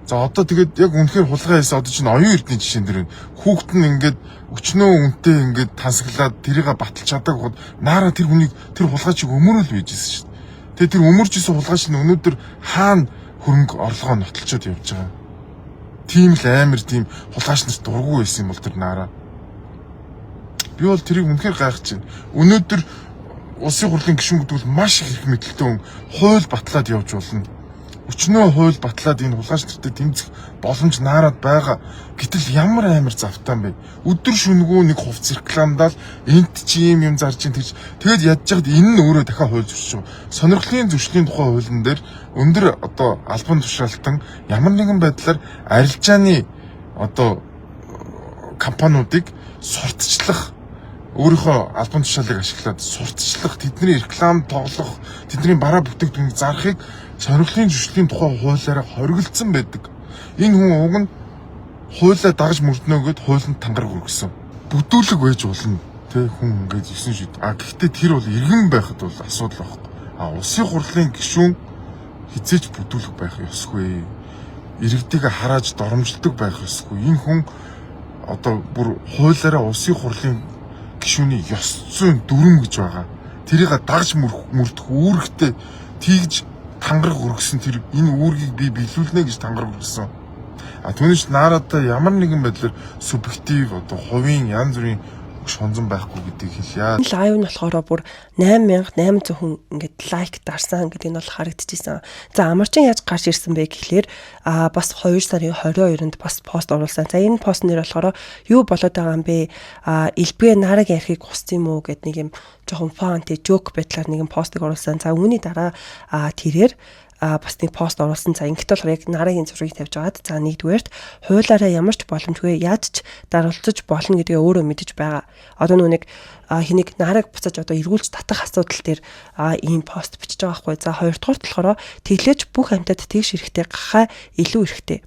За, одоо тэгээд яг үнэхээр хулгай хийсэн одоо чинь оюун эрдний жишээн дээр байна. Хүүхэд нь ингээд өчнөө үнтэй ингээд тансаглаад тэрийг баталж чадаагүй бод Нара тэр хүнийг, тэр хулгайчийг өмөрөөл байжсэн шүү дээ. Тэгээд тэр өмөрч исэн хулгайч нь өнөөдөр хаана хөрөнгө орлогоо нотолчоод явж байгаа. Тийм л амар тийм хулгайч нарт дургу байсан юм бол тэр Нара. Би бол тэрийг үнэхээр гайхаж байна. Өнөөдөр улсын хурлын гишүүн гэдэг бол маш их эрх мэдэлтэй хүн, хууль батлаад явж болно. Өчнөө хууль батлаад энэ хулгайч нартай тэмцэх боломж Наарад байгаа. Гэтэл ямар амар завтаа юм бэ? Өдөр шөнөгүй нэг хувц рекламдаал энт чи юм юм зарж ин тэгж тэгээд ядж яхад энэ нь өөрөө дахиад хууль зөрчиж байгаа. Сонирхлын зөрчлийн тухай хуулийн дээр өндөр одоо албан тушаалтан ямар нэгэн байдлаар арилжааны одоо компаниудыг сурталчлах Өөрийнхөө албан тушаалыг ашиглаад сурталчлах, тэдний реклам тоглох, тэдний бараа бүтээгдэхүүнийг зарахыг сонирхлын зөрчлийн тухай хуулиараа хориглосон байдаг. Энэ хүн уг нь хуулиа дагаж мөрднө гээд хуулинд тангараг өргөсөн. Бүдүүлэг байж болно. Тэ хүн ингээд 9 шид. А гэхдээ тэр бол иргэн байхад бол асуудал байхгүй. А улсын хурлын гишүүн хэзээ ч бүдүүлэг байх ёсгүй. Иргэдийг харааж доромжилдог байх ёсгүй. Энэ хүн одоо бүр хуулиараа улсын хурлын гишүүний ёс зүйн дүрэм гэж байгаа. Тэрийг дагаж мөрдөх үүрэгтэй тийж тангараг өргөсөн тэр энэ үүргийг би биелүүлнэ гэж тангараг өргөсөн. А түүнээс Нарадаа ямар нэгэн байдлаар субъектив одоо хувийн янз бүрийн шунзан байхгүй гэдгийг хэлье. Энэ live нь болохоор бүр 8800 хүн ингээд like дарсан гэдэг нь бол харагдчихсан. За, Амарчин яаж гарч ирсэн бэ гэхлээр бас 2 сарын 22-нд бас пост оруулсан. За, энэ пост нэр болохоор юу болоод байгаа юм бэ? Элбэг Нарагийн архийг хуссан юм уу гэд нэг юм жоохон fun тэ joke байдлаар нэг юм постыг оруулсан. За, үүний дараа тэрээр бас нэг пост оруулсан. За, ингэхдээ болохоор яг Нарагийн зургийг тавьж байгаад, за, нэгдүгээрт хуулиараа ямар ч боломжгүй яаж ч даралцаж болно гэдгээ өөрөө мэдэж байгаа. Одоо нөгөө нэг хэнийг Нараг буцааж одоо эргүүлж татах асуудал дээр ийм пост бичиж байгаа байхгүй. За, хоёрдугаарт болохоор тэглээж бүх амьтад тэгш эрэхтэй, гахай илүү эрэхтэй.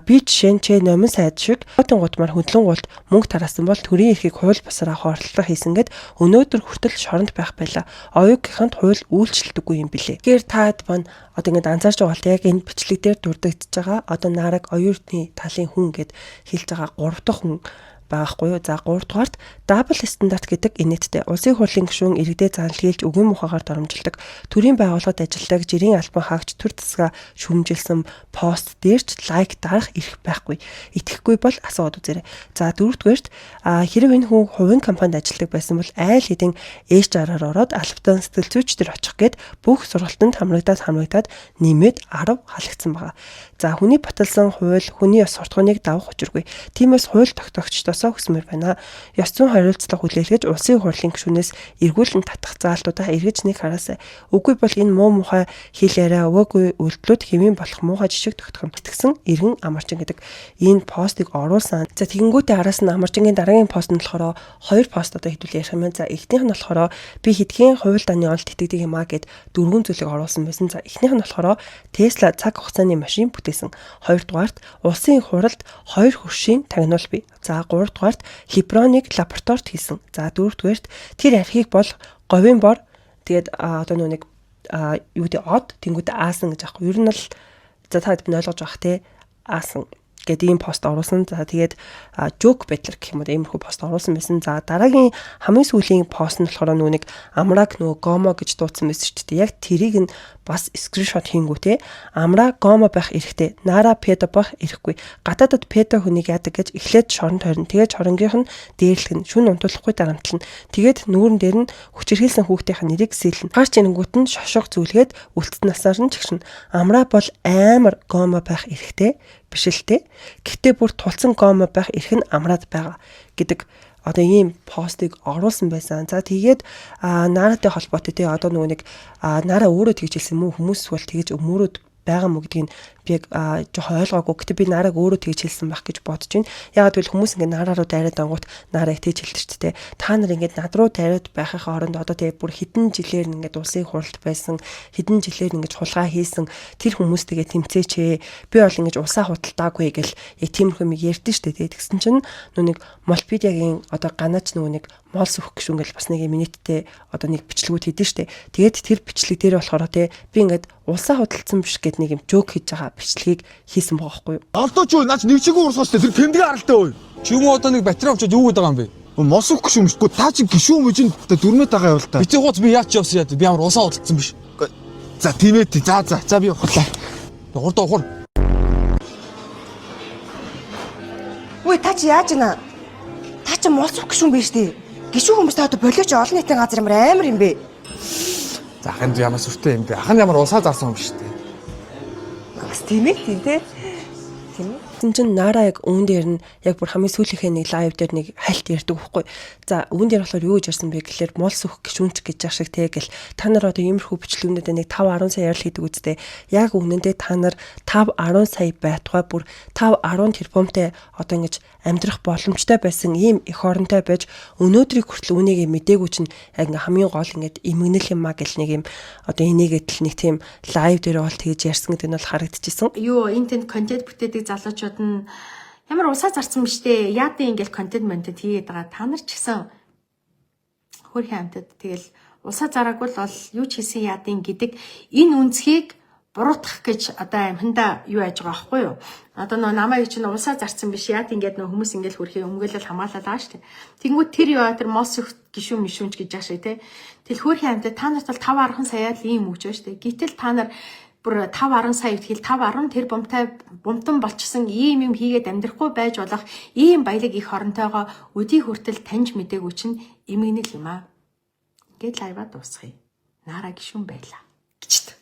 Би жишээ нь ч номин сайд шиг хотын гудмаар хөндлөн гулд мөнгө тараасан бол төрийн эрхийг хууль бусаар авах оролдлого хийсэн гэд өнөөдөр хүртэл шоронд байх байлаа. Оюугийнханд хууль үйлчлдэггүй юм билээ. Тэгэхээр таад маань одоо ингээд анзаарч байгаа бол яг энэ бичлэг дээр дурддагдж байгаа одоо Нараг оюун эрдний талын хүн гэд хэлж байгаа гурав дахь хүн байгаа хгүй юу. За, 3 дугаарт double standard гэдэг инээдтэй. Улсын хурлын гишүүн иргэдээ заналхийлж үгийн мухагаар доромжилдог. Төрийн байгууллагад ажилладаг жирийн албан хаагч төр засгаа шүүмжилсэн пост дээр ч like дарах эрх байхгүй. Итгэхгүй бол асууад үзээрэй. За, дөрөвдүгээрт хэрэг энэ хүн хувийн компанид ажилладаг байсан бол айл хэдийн HR-аар ороод албатай сэтгэл зүйч дээр очих гээд бүх сургалтанд хамрагдаад нэмээд 10 халагдсан байгаа. За, хүний баталсан хууль хүний ёс суртахууныг давах учиргүй. Тиймээс хууль тогтоогчдоосоо хүсмээр байна. Ёс зүйн хариуцлага хүлээлгэж улсын хурлын гишүүнээс эргүүлэн татах заалтуудаа эргэж нэг хараасай. Үгүй бол энэ муу мухай хэл яриа, өвөөгүй үйлдэлүүд хэвийн болох муухай жишг тогтох юм. Итгэсэн иргэн Амарчин гэдэг энэ постыг оруулсан. За, тэгэнгүүтээ араас нь Амарчингийн дараагийн пост нь болохоор хоёр пост одоо хэдүүл ярих юм байна. За, эхнийх нь болохоор би хэдхэн хууль дааны онолд итгэдэг юм а гэд дөрвөн зүйлийг оруулсан байсан. За, эхнийх нь болохоор Тесла цаг хугацааны машин бүтээсэн. Хоёрдугаарт улсын их хуралд хоёр хөршийн тагнуул бий. За, гуравдугаарт Леброныг лабораторид хийсэн. За, дөрөвдүгээрт тэр архийг бол говийн бор тэгээд одоо нөгөө нэг юу гэдэг од тэнгууд аасан гэж аахгүй. Ер нь л за та бид ойлгож байх те аасан гэдэг ийм пост оруулсан. За, тэгээд joke байдлаар гэх юм уу, иймэрхүү пост оруулсан байсан. За, дараагийн хамгийн сүүлийн пост нь болохоор нөгөө нэг Амраг нөгөө гомо гэж дуудсан байсан шүү дээ. Яг тэрийг нь бас screenshot хийнгүү те. Амра гомо байх эрхтэй. Нара pedo байх эрхгүй. Гадаадад pedo хүнийг яадаг гэж эхлээд шоронд хорно. Тэгээд шоронгийнх нь дээрлэх нь шүн унтуулахгүй дарамтлана. Тэгээд нүүрэн дээр нь хүчирхийлсэн хүүхдийн нэрийг сэлнэ. Гарч ирэнгүүт нь шошго зүйлгээд үлдсэн насаар нь чигшин. Амра бол амар гомо байх эрхтэй биш л те. Гэхдээ бүр тулцсан гомо байх эрх нь Амраад байгаа гэдэг одоо ийм постыг оруулсан байсан. За, тэгээд Наратай холбоотой те одоо нөгөө нэг Нара өөрөө тэгж хэлсэн мүү, хүмүүс бол тэгж өмөрөөд байгаа мó гэдгийг би яг жоохон ойлгоогүй. Гэтэ би Нараг өөрөө тэгж хэлсэн байх гэж бодож байна. Яагаад гэвэл хүмүүс ингээд Нараа руу дайраад ангууд Нараа тэгж хэлдэг ч те. Та нар ингээд над руу дайраад байхын оронд одоо тэгээ бүр хэдэн жилээр ингээд улсын хуралд байсан, хэдэн жилээр ингээд хулгай хийсэн тэр хүмүүстэйгээ тэмцээч ээ. Би бол ингээд улсаа худалдаагүй гэл яг тиймэрхүү юм ярьдэн штэ те. Тэгсэн чинь нөө нэг Молпедиагийн одоо ганаач нөгөө нэг мол сүх гişүн гэл бас нэг юм нийтдээ одоо нэг бичлэгүүд хийдэн штэ. Тэгээд тэр бичлэг дээр болохоор те би ингээд улсаа худалдсан биш гэд нэг юм joke хийж байгаа бичлэгийг хийсэн байгаа байхгүй юу? Олдоо ч юу наач нэг чигүй урсгал штэ, тэр тэмдгийн харалтай ой. Чи юм уу одоо нэг батарей авчиад юу гэдэг байгаа юм бэ? Мос өгөх юм шүү. Та чи гişүүн мэж ин дүрмэд байгаа юм л та. Бити хууц би яаж явсан яа? Би ямар усаа худалдсан биш. За, тийм ээ. За, би ухарлаа. Хурдаа ухар. Үгүй, та чи яаж ийна? Та чи мол цух гişүн биш үү? Гişүн хүмүүс та одоо болооч олон нийтийн газар ямар амар юм бэ? За, ахын ямар сүртэй юм бэ? Ах нь ямар усаа зарсан юм биш үү? Бас тийм ээ, тийм те. Тийм ээ. Тэгсэн чинь Нара яг үүн дээр нь яг бүр хамгийн сүүлийнхээ нэг live дээр нэг хальт ярьдаг байхгүй. За, үүн дээр болохоор юу гэж ярьсан бэ гэхлээр мул сүх гишүүнч гэж яах шиг те гэл та нар одоо иймэрхүү бичлэгнүүдээ нэг 5 10 сая ярил хийдэг үстэй. Яг үнэндээ та нар 5 10 сая байтугай бүр 5 10 тэрбумтай одоо ингэж амьдрах боломжтой байсан ийм эх оронтой байж өнөөдрийг хүртэл үүнийг мдээгүй чинь яг ингээ хамгийн гол ингээд эмгэнэл юм а гэл нэг юм одоо энийгээд л нэг тийм live дээр бол тэгж ярьсан гэдэг нь бол харагдчихсан. Юу, энэ тэнд контент бүтээдэг залуучууд нь ямар усаа зарцсан биш те. Яадын ингээл контент монтент хийгээд байгаа. Та нар ч гэсэн хөөрхөн амтад тэгэл улсаа зараагүй л бол юу ч хийсэн яадын гэдэг энэ үнцгийг буруутгах гэж одоо амхиндаа юу яаж байгаа байхгүй юу? Одоо нөө намайг чинь улсаа зарцсан биш яад ингээд нөө хүмүүс ингээд хөрхий өмгөөлөл хамгаалал байгаа шүү дээ. Тэнгүүд тэр юу тэр мос их гişүн мишүнч гэж яашаа те. Тэгэл хөөрхөн амтад та нарт бол 5 10 саяад л ийм өгч байгаа шүү дээ. Гэтэл та нар бүр 5 10 сая итгэл 5 10 тэр бумтай бумтан болчихсон ийм юм хийгээд амьдрахгүй байж болох ийм баялаг их оронтойгоо өдий хүртэл таньж мдээгүй чинь эмгэнэл юм аа. Ингээд live аа дуусгая. Нара гишүүн байлаа. Гэчт.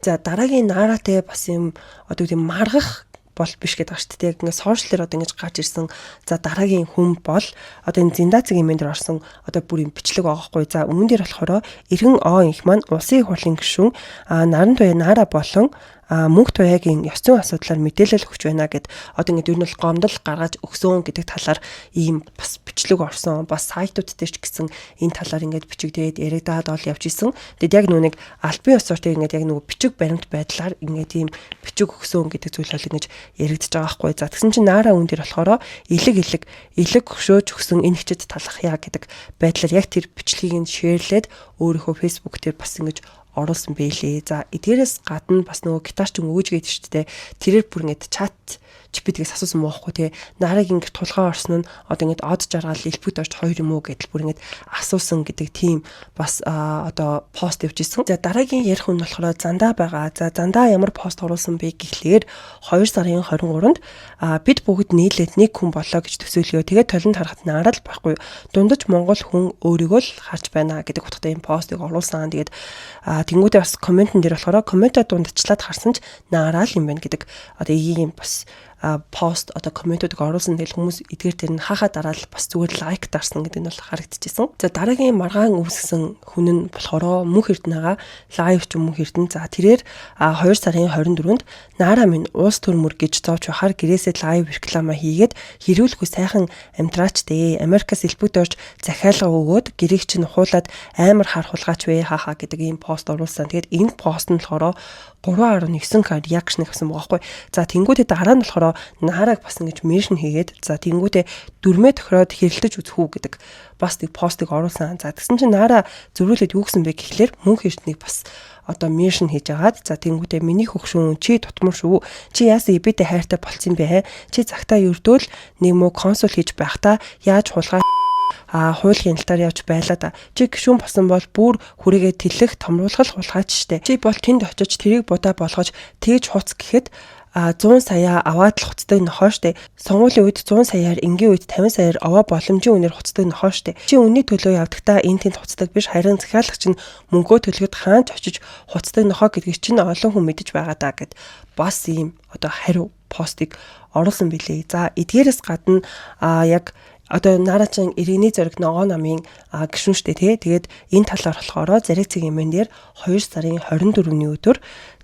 За, дараагийн Наратай бас юм одоо тийм маргах бол биш гэдэг шүү дээ. Яг ингээ social ээр одоо ингэж гарч ирсэн. За, дараагийн хүн бол одоо энэ Зинда цэг имэн дээр орсон одоо бүр юм бичлэг байгаа хгүй. За, үүн дээр болохоор Иргэн О инх маань улсын их хурлын гишүүн Наран Туяа Нара болон Мөнх Туяагийн ёс зүйн асуудлаар мэдээлэл өгч байна гэд одоо ингэ ер нь бол гомдол гаргаж өгсөн гэдэг талаар ийм бас бичлэг орсон. Бас сайтууд дээр ч гэсэн энэ талаар ингээд бичигдээд яригдаад ол явж исэн. Тэгэд яг нүг албан ёс зүйтэй ингээд яг нөгөө бичиг баримт байдлаар ингээд ийм бичиг өгсөн гэдэг зүйл бол ингэж яригдж байгаа байхгүй. За, тэгсэн чинь Нара үн дээр болохоор илэг илэг илэг хөшөөж өгсөн энэ хчэд талах яа гэдэг байдлаар яг тэр бичлэгийг нь share лээд өөрийнхөө Facebook дээр бас ингэж оруулсан бэлээ. За, эдгээрээс гадна бас нөгөө гитарчин өгөөж гээд шүү дээ. Тэрээр бүр ингэж Chat GPT-гээс асуусан муухгүй те. Нарыг ингэж тулгаа орсон нь одоо ингэж од жаргал элбэгд орж хоёр юм уу гэдэл бүр ингэж асуусан гэдэг тийм бас одоо пост явж исэн. За, дараагийн ярих хүн болохоор Зандаа байгаа. За, Зандаа ямар пост оруулсан бэ гэхлээр 2 сарын 23-нд бид бүгд нийлээд нэг хүн боллоо гэж төсөөлөё. Тэгээд толинд харахад нараа л байхгүй. Дундаж монгол хүн өөрийгөө л харж байна гэдэг утгатай юм постыг оруулсан. Тэгээд тэнгуүдээ бас comment эн дээр болохоор comment оо дундчлаад харсан ч нараа л юм байна гэдэг одоо ийм бас пост одоо comment уудыг оруулсан. Тэгэл хүмүүс эдгээр тэр нь хахаа дараал бас зүгээр like дарсан гэдэг нь бол харагдчихсан. За, дараагийн маргаан үүсгэсэн хүн нь болохоор Мөнх Эрдэнэга live ч Мөнх Эрдэнэ. За, тэрээр 2 сарын 24-нд Нара минь уус төр мөр гэж зовж байхаар гэрээсээ live реклама хийгээд хэрүүлэхгүй сайхан амьдраач дээ. Америкаас элбэгд орж захиалга өгөөд гэрийг чинь ухуулад амар хар хулгаач вэ хаа гэдэг ийм пост оруулсан. Тэгээд энэ пост нь болохоор 3.9 к reaction авсан байгаа байхгүй. За, тэнгуүтээ дараа нь болохоор Нараг бас ингэж mention хийгээд, за тэнгуүтээ дүрмээ тохироод хэрэлдэж үзэх үү гэдэг бас нэг постыг оруулсан. За, тэгсэн чинь Нара зөрүүлээд юу гэсэн бэ гэхлээр Мөнх Эрднийг бас одоо mention хийж агаад, за тэнгуүтээ миний хөгшүүн чи тутмар шүү. Чи яасан ибэдэ хайртай болцсон бэ? Чи цагтаа ердөөл нэг муу консул хийж байхдаа яаж хулгай хууль хяналтаар явж байлаа да. Чи гишүүн болсон бол бүр хүрээгээ тэлэх томруулах хулгайч штэ. Чи бол тэнд очиж тэрийг будаа болгож тэгж хуц гэхэд 100 сая аваад л хуцдаг нохоо штэ. Сонгуулийн үед 100 саяар, энгийн үед 50 саяар овоо боломжийн үнээр хуцдаг нохоо штэ. Чи үнний төлөө явдахдаа энэ тэнд хуцдаг биш, харин захиалгач нь мөнгөө төлөхөд хаанч очиж хуцдаг нохоо гэдгийг чинь олон хүн мэдэж байгаа даа гэд бас ийм одоо хариу постыг оруулсан билээ. За, эдгээрээс гадна яг одоо Нарачин иргэний зориг ногоо намын гишүүн штэ тий. Тэгээд энэ талаар болохоор Зариг цэг имэн дээр 2 сарын 24-ний өдөр,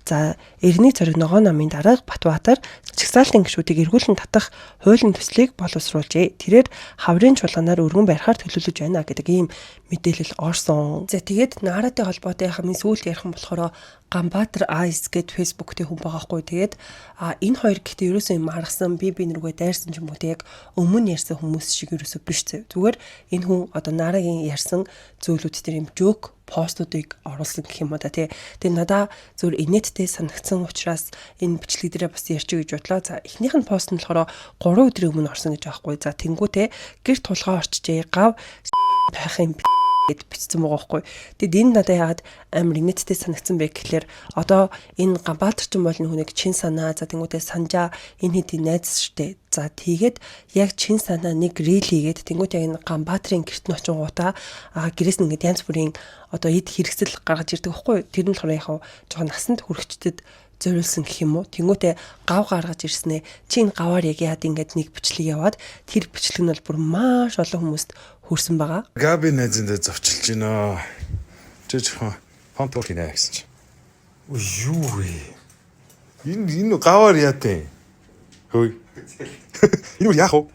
за, Эрдний зориг ногоо намын дарга Батбаатар чагсаалтын гишүүдийг эргүүлэн татах хуулийн төслийг боловсруулжээ. Тэрээр хаврын чуулганаар өргөн барихаар төлөвлөж байна гэдэг ийм мэдээлэл орсон. За, тэгээд Наратай холбоотой хамгийн сүүлд ярих нь болохоор Ганбаатар Айс гэд Facebook дээр хүн байгаа хгүй. Тэгээд энэ хоёр гэхдээ ерөөсөө юм маргасан би би нүргээ дайрсан ч юм уу те яг өмнө ярьсан хүмүүс шиг ерөөсөө биш зөө. Зүгээр энэ хүн одоо Нарагийн ярьсан зүйлүүд дээр юм joke постуудыг оруулсан гэх юм уу да тий. Тэгээ надаа зөв инээдтэй санагдсан учраас энэ бичлэг дээрээ бас ярьчих гэж бодлоо. За, эхнийх нь пост нь болохоор 3 өдрийн өмнө орсон гэж байгаа хгүй. За, тэнгуүтээ гэр тулгаа орчжээ. Гав байх юм гэд бичсэн байгаа байхгүй. Тэгэд энэ надад яагаад амар инээдтэй санагдсан бэ гэхлээр одоо энэ Ганбаатар ч юм бол хүнийг чин санаа, за тэнгуүтээ санжаа энэ хэдийн найз штэ. За, тэгээд яг чин санаа нэг reel хийгээд тэнгуүт яг энэ Ганбаатарын гэрт нь очингуудаа гэрээс нь ингээд янз бүрийн одоо эд хэрэгсэл гаргаж ирдэг байхгүй. Тэр нь болохоор яг жоохон насанд хүрэгчдэд зориулсан гэх юм уу. Тэнгүүтээ гав гаргаж ирснээ чи энэ гаваар яг яад ингээд нэг бичлэг яваад тэр бичлэг нь бол бүр маш олон хүмүүст хүрсэн байгаа. Габи найзандаа зовчилж байна. Чи жоохон home tour хийнэ гэсэн чи. Ой юу вэ? Энэ гаваар яа тээ? Хөөе. Энэ үр яах вэ?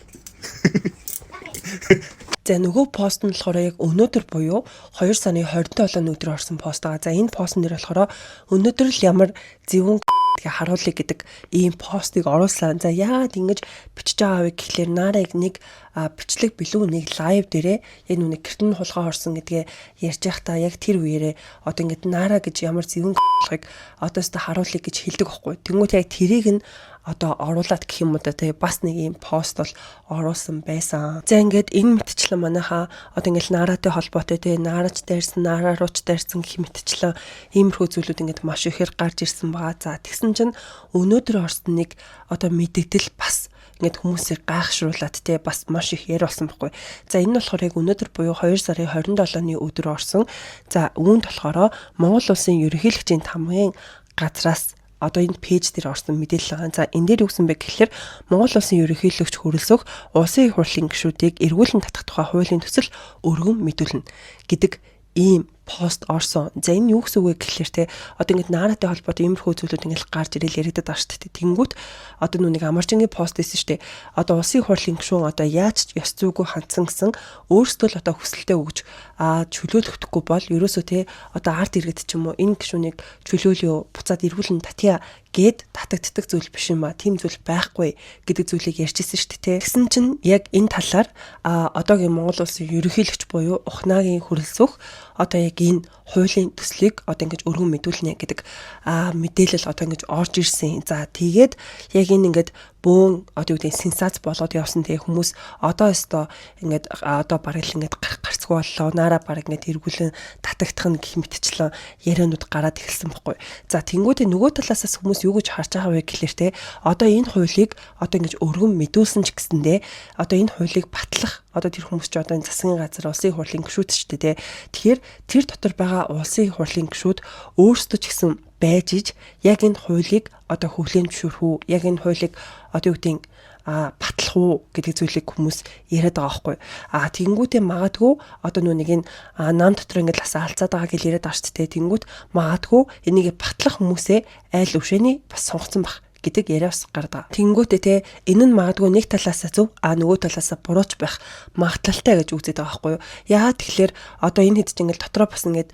За, нөгөө пост нь болохоор яг өнөөдөр буюу 2 сарын 27-ны өдөр орсон пост байгаа. За, энэ постн дээр болохоор өнөөдөр л ямар зөвүүн тэгээ харуулъя гэдэг ийм постыг оруулсан. За, яагаад ингэж бичиж байгаа вэ гэхлээр Нарыг нэг бичлэг билүү, нэг live дээрээ яг нүг гэрт нь хулгай орсон гэдгээ ярьж байхдаа яг тэр үеэрээ одоо ингэж Нара гэж ямар зөвүүн болохыг одоо өстө харуулъя гэж хэлдэг байхгүй. Тэнгүүт яг тэрийг нь одоо оруулаад гэх юм уу да, тэгээ бас нэг юм пост бол оруулсан байсан. За, ингээд энэ мэтчлэн манайхаа одоо ингээд Наратай холбоотой, тэгээ Нараач дайрсан, Нараа рууч дайрсан гэх мэтчлэн иймэрхүү зүйлүүд ингээд маш ихээр гарч ирсэн байгаа. За, тэгсэн чинь өнөөдөр орсон нэг одоо мэдэгдэл бас ингээд хүмүүсийг гайхшруулад те бас маш их яри болсон байхгүй. За, энэ нь болохоор яг өнөөдөр буюу 2 сарын 27-ны өдөр орсон. За, үүнд болохоор Монгол Улсын ерөнхийлөгчийн тамгын газраас одоо энэ page дээр орсон мэдээлэл байгаа. За, энэ дээр юу гэсэн бэ гэхлээр Монгол Улсын ерөнхийлөгч хөрөлсөх улсын их хурлын гишүүдийг эргүүлэн татах тухай хуулийн төсөл өргөн мэдүүлнэ гэдэг ийм пост орсон. За, энэ юу гэсэн үг вэ гэхлээр те одоо ингэж Наратай холбоотой иймэрхүү зүйлүүд ингэж гарч ирэл яригдаад байгаа шүү дээ. Тэнгүүт одоо нүг Амарчингийн пост байсан шүү дээ. Одоо улсын их хурлын гишүүн одоо яаж ч ёс зүйгүй хандсан гэсэн өөрсдөө л одоо хүсэлтээ өгж чөлөөлөгдөхгүй бол ерөөсөө те одоо ард иргэд ч юм уу энэ гишүүнийг чөлөөлөө, буцаад эргүүлэн татъя гээд татагддаг зүйл биш юм а. Тийм зүйл байхгүй гэдэг зүйлийг ярьжсэн шүү дээ. Тэгсэн чинь яг энэ талаар одоогийн Монгол Улсын ерөнхийлөгч буюу Ухнаагийн хүрэлцөх одоо яг энэ хуулийн төслийг одоо ингэж өргөн мэдүүлнэ гэдэг мэдээлэл одоо ингэж орж ирсэн. За, тэгээд яг энэ ингээд бөөн одоо юу гэдэг сенсац болоод явсан. Тэгээ хүмүүс одоо өстой ингээд одоо бараг л ингээд гарах гарцгүй боллоо. Нараа бараг ингээд эргүүлэн татагдах нь гэх мэтчлэн яриануд гараад эхэлсэн бохгүй. За, тэнгуүтээ нөгөө талаасаас хүмүүс юу гэж харж байгаа вэ гэхлээр те одоо энэ хуулийг одоо ингэж өргөн мэдүүлсэн ч гэсэндээ одоо энэ хуулийг батлах одоо тэр хүмүүс ч одоо энэ засгийн газар улсын хурлын гишүүд ч те. Тэгэхээр тэр дотор байгаа улсын хурлын гишүүд өөрсдөө ч гэсэн байж иж яг энэ хуулийг одоо хүлээн зөвшөөрөх үү, яг энэ хуулийг одоо юу гэдгийг батлах уу гэдэг зүйлийг хүмүүс яриад байгаа байхгүй. Тэгэнгүүтээ магадгүй одоо нүү нэг энэ нам дотор ингээд лас алцаад байгаа гэж яриад байгаа шүү дээ. Тэнгүүт магадгүй энийг батлах хүмүүсээ айл өвшөөний бас сонгоцсон баг гэдэг яриа бас гардаг. Тэнгүүтээ те энэ нь магадгүй нэг талаасаа зөв, нөгөө талаасаа бурууч байх магадлалтай гэж үзээд байгаа байхгүй юу. Яагаад тэгэхээр одоо энэ хэд ч ингээд дотроо бас ингээд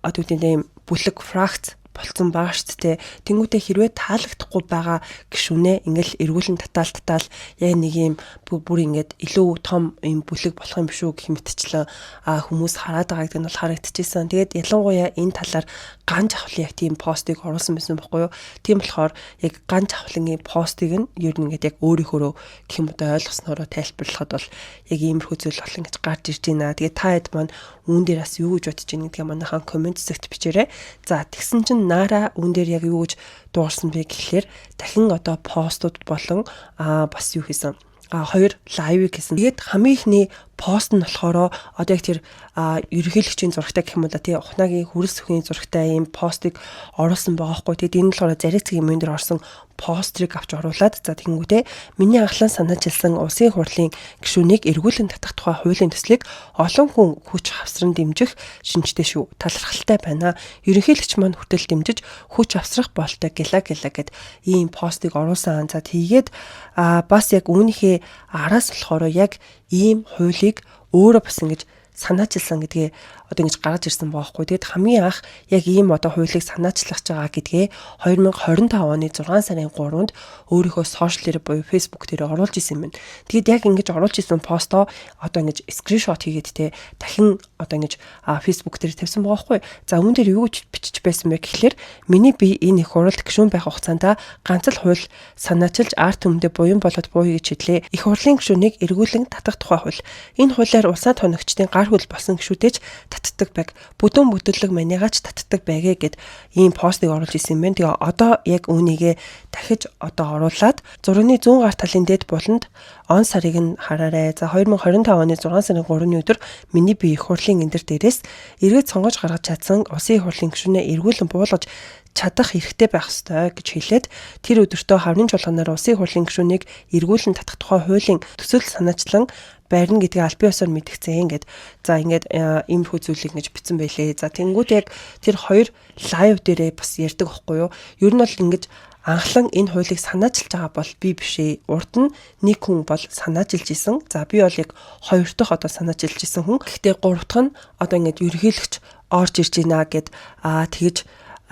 одоо юу гэдэг юм бүлэг фракц болцсон байгаа шүү дээ. Тэнгүүтээ хэрвээ таалагдахгүй байгаа гишүүнээ ингээл эргүүлэн татаал татаал яг нэг юм бүр ингээд илүү том юм бүлэг болох юм биш үү гэх мэтчлэн хүмүүс хараад байгаа гэдэг нь бол харагдчихсан. Тэгээд ялангуяа энэ талаар Ган Жавхлын яг тийм постыг оруулсан байсан бохгүй юу. Тийм болохоор яг Ган Жавхлынгийн постыг нь ер нь ингээд яг өөрийнхөөрөө гэх юм одоо ойлгоснороо тайлбарлахад бол яг иймэрхүү зүйл бол ингэж гарч ирж байна. Тэгээд та хэд маань үүн дээр бас юу гэж бодож байна гэдгээ манайхан comment хэсэгт бичээрэй. За, тэгсэн чинь Нара үүн дээр яг юу гэж дуугарсан бэ гэхлээр дахин одоо постууд болон бас юу хийсэн, хоёр live хийсэн. Тэгээд хамгийн ихний пост нь болохоор одоо яг тэр ерөнхийлөгчийн зурагтай гэх юм уу да, тий, Ухнаагийн хүрэлсөхийн зурагтай ийм постыг оруулсан байгаа хгүй. Тэгээд энэ нь болохоор зариг цагийн мөн дээр орсон пострыг авч оруулаад, за, тэгэнгүүтээ миний анхлан санаачилсан улсын хурлын гишүүнийг эргүүлэн татах тухай хуулийн төслийг олон хүн хүч хавсран дэмжих шинжтэй шүү. Талархалтай байна. Ерөнхийлөгч маань хүртэл дэмжиж хүч авсрах болтой гэлаа гэлаа гэд ийм постыг оруулсан. За, тэгээд бас яг үүнийхээ араас болохоор яг ийм хуулийг өөрөө бас ингэж санаачилсан гэдгээ одоо ингэж гаргаж ирсэн баахгүй. Тэгэд хамгийн анх яг ийм одоо хуулийг санаачлах байгаа гэдгээ 2025 оны 6 сарын 3-нд өөрийнхөө social дээр буюу Facebook дээр оруулж исэн юм байна. Тэгээд яг ингэж оруулж исэн постоо одоо ингэж screenshot хийгээд те дахин одоо ингэж Facebook дээр тавьсан байгаа байхгүй. За, үүн дээр юу гэж бичиж байсан бэ гэхлээр миний бие энэ их хурлд гишүүн байх хугацаанд ганц л хууль санаачилж ард түмэндээ буян болоод бууя гэж шидлээ. Их хурлын гишүүнийг эргүүлэн татах тухай хууль. Энэ хуулиар улсаа тоногчдын гар хөл болсон гишүүдэж татдаг байг. Бүдүүн бүдүүлэг манийгаач татдаг байгээ гэд ийм постыг оруулж исэн юм байна. Тэгээ одоо яг үүнийгээ дахиж одоо оруулаад зургийн зүүн гар талын дээд буланд он сарыг нь хараарай. За, 2025 оны 6 сарын 3-ны өдөр миний бие их хурлын эндэр дээрээс эргээд сонгож гаргаж чадсан улсын их хурлын гишүүнээ эргүүлэн буулгаж чадах эрхтэй байх ёстой гэж хэлээд тэр өдөртөө хаврын чуулганаар улсын хурлын гишүүнийг эргүүлэн татах тухай хуулийн төсөл санаачлан барина гэдгийг албан ёсоор мэдгдсэн гэд. За, ингээд иймэрхүү зүйлийг ингэж бичсэн байлээ. За, тэнгуут яг тэр хоёр live дээрээ бас ярьдаг байхгүй юу? Ер нь бол ингэж анхлан энэ хуулийг санаачилж байгаа бол би биш ээ. Урд нь нэг хүн бол санаачилж исэн. За, би бол яг хоёр дахь одоо санаачилж исэн хүн. Гэхдээ гурав дахь нь одоо ингэж ерөнхийлөгч орж ирж байна гэд тэгж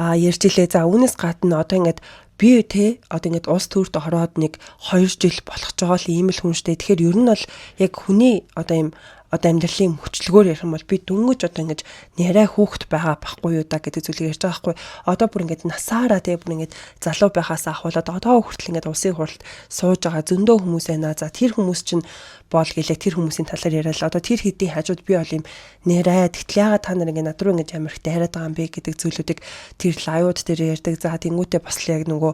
ярьж илээ. За, үүнээс гадна одоо ингэж би те одоо ингэж улс төрд ороод нэг 2 жил болох ч байгаа л ийм л хүн штэ. Тэгэхээр ер нь бол яг хүний одоо ийм одоо амьдралын мөчлөгөөр ярих юм бол би дөнгөж одоо ингэж нярай хүүхэд байгаа байхгүй юу да гэдэг зүйлийг ярьж байгаа байхгүй. Одоо бүр ингэж насаараа те бүр ингэж залуу байхаас ахуулаад одоо хүртэл ингэж улсын хурлд сууж байгаа зөндөө хүмүүс байна. За, тэр хүмүүс чинь бол гэлээ, тэр хүмүүсийн талаар яриад одоо тэр хэдийн хажууд би бол юм нэрай, тэгтэл яагаад та нар ингэ над руу ингэж амар их дайраад байгаа юм бэ гэдэг зүйлүүдийг тэр live ууд дээр ярьдаг. За, тэнгуүтээ бас л яг нөгөө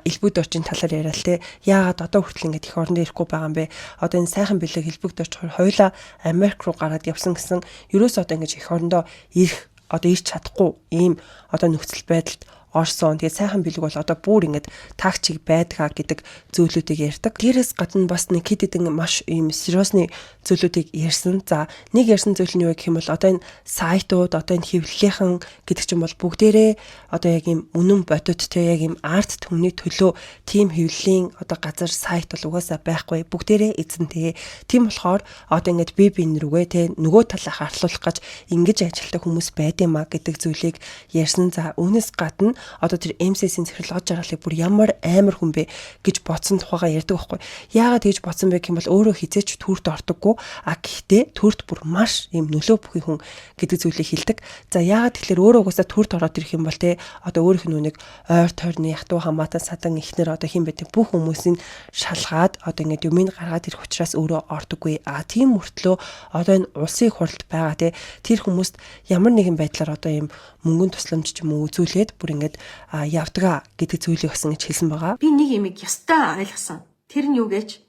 элбэг доржийн талаар яриад те, яагаад одоо хүртэл ингэж эх орондоо ирэхгүй байгаа юм бэ? Одоо энэ сайхан бэлэг элбэг дорж хоёулаа Америк руу гараад явсан гэсэн, ерөөсөө одоо ингэж эх орондоо ирэх одоо ирч чадахгүй ийм одоо нөхцөл байдалд орсон. Тэгээд сайхан бэлэг бол одоо бүр ингэж тагчиг байдгаа гэдэг зүйлүүдийг ярьдаг. Дээрээс гадна бас нэг хэд хэдэн маш ийм сериосны зүйлүүдийг ярьсан. За, нэг ярьсан зүйл нь юу гэх юм бол одоо энэ сайтууд, одоо энэ хэвлэлийнхэн гэдэг чинь бол бүгдээрээ одоо яг ийм үнэн бодит те, яг ийм арт түмний төлөө тийм хэвлэлийн одоо газар, сайт бол угаасаа байхгүй. Бүгдээрээ эзэнтэй. Тийм болохоор одоо ингэж бие биен рүүгээ те нөгөө талаа харлуулах гэж ингэж ажилтдаг хүмүүс байд юм а гэдэг зүйлийг ярьсан. За, үүнээс гадна одоо тэр MCS-ийн захирал Од Жаргалыг бүр ямар амар хүн бэ гэж бодсон тухайгаа ярьдаг байхгүй. Яагаад тэгж бодсон бэ гэх юм бол өөрөө хэзээ ч төрд ордоггүй. А гэхдээ төрд бүр маш ийм нөлөө бүхий хүн гэдэг зүйлийг хэлдэг. За, яагаад тэгэхээр өөрөө угаасаа төрд ороод ирэх юм бол те одоо өөрийнх нь нүг ойр тойрны ах дүү хамаатан садан эхнэр одоо хэн байдаг бүх хүмүүсийг шалгаад одоо ингээд юмыг гаргаад ирэх учраас өөрөө ордоггүй. А тийм мөртлөө одоо энэ улсын хурлд байгаа те тэр хүмүүст ямар нэгэн байдлаар одоо ийм мөнгөн тусламж ч юм уу үзүүлээд бүр ингээд явдгаа гэдэг зүйлийг бас ингэж хэлсэн байгаа. Би нэг юмыг ёстой ойлгосон. Тэр нь юу гэж?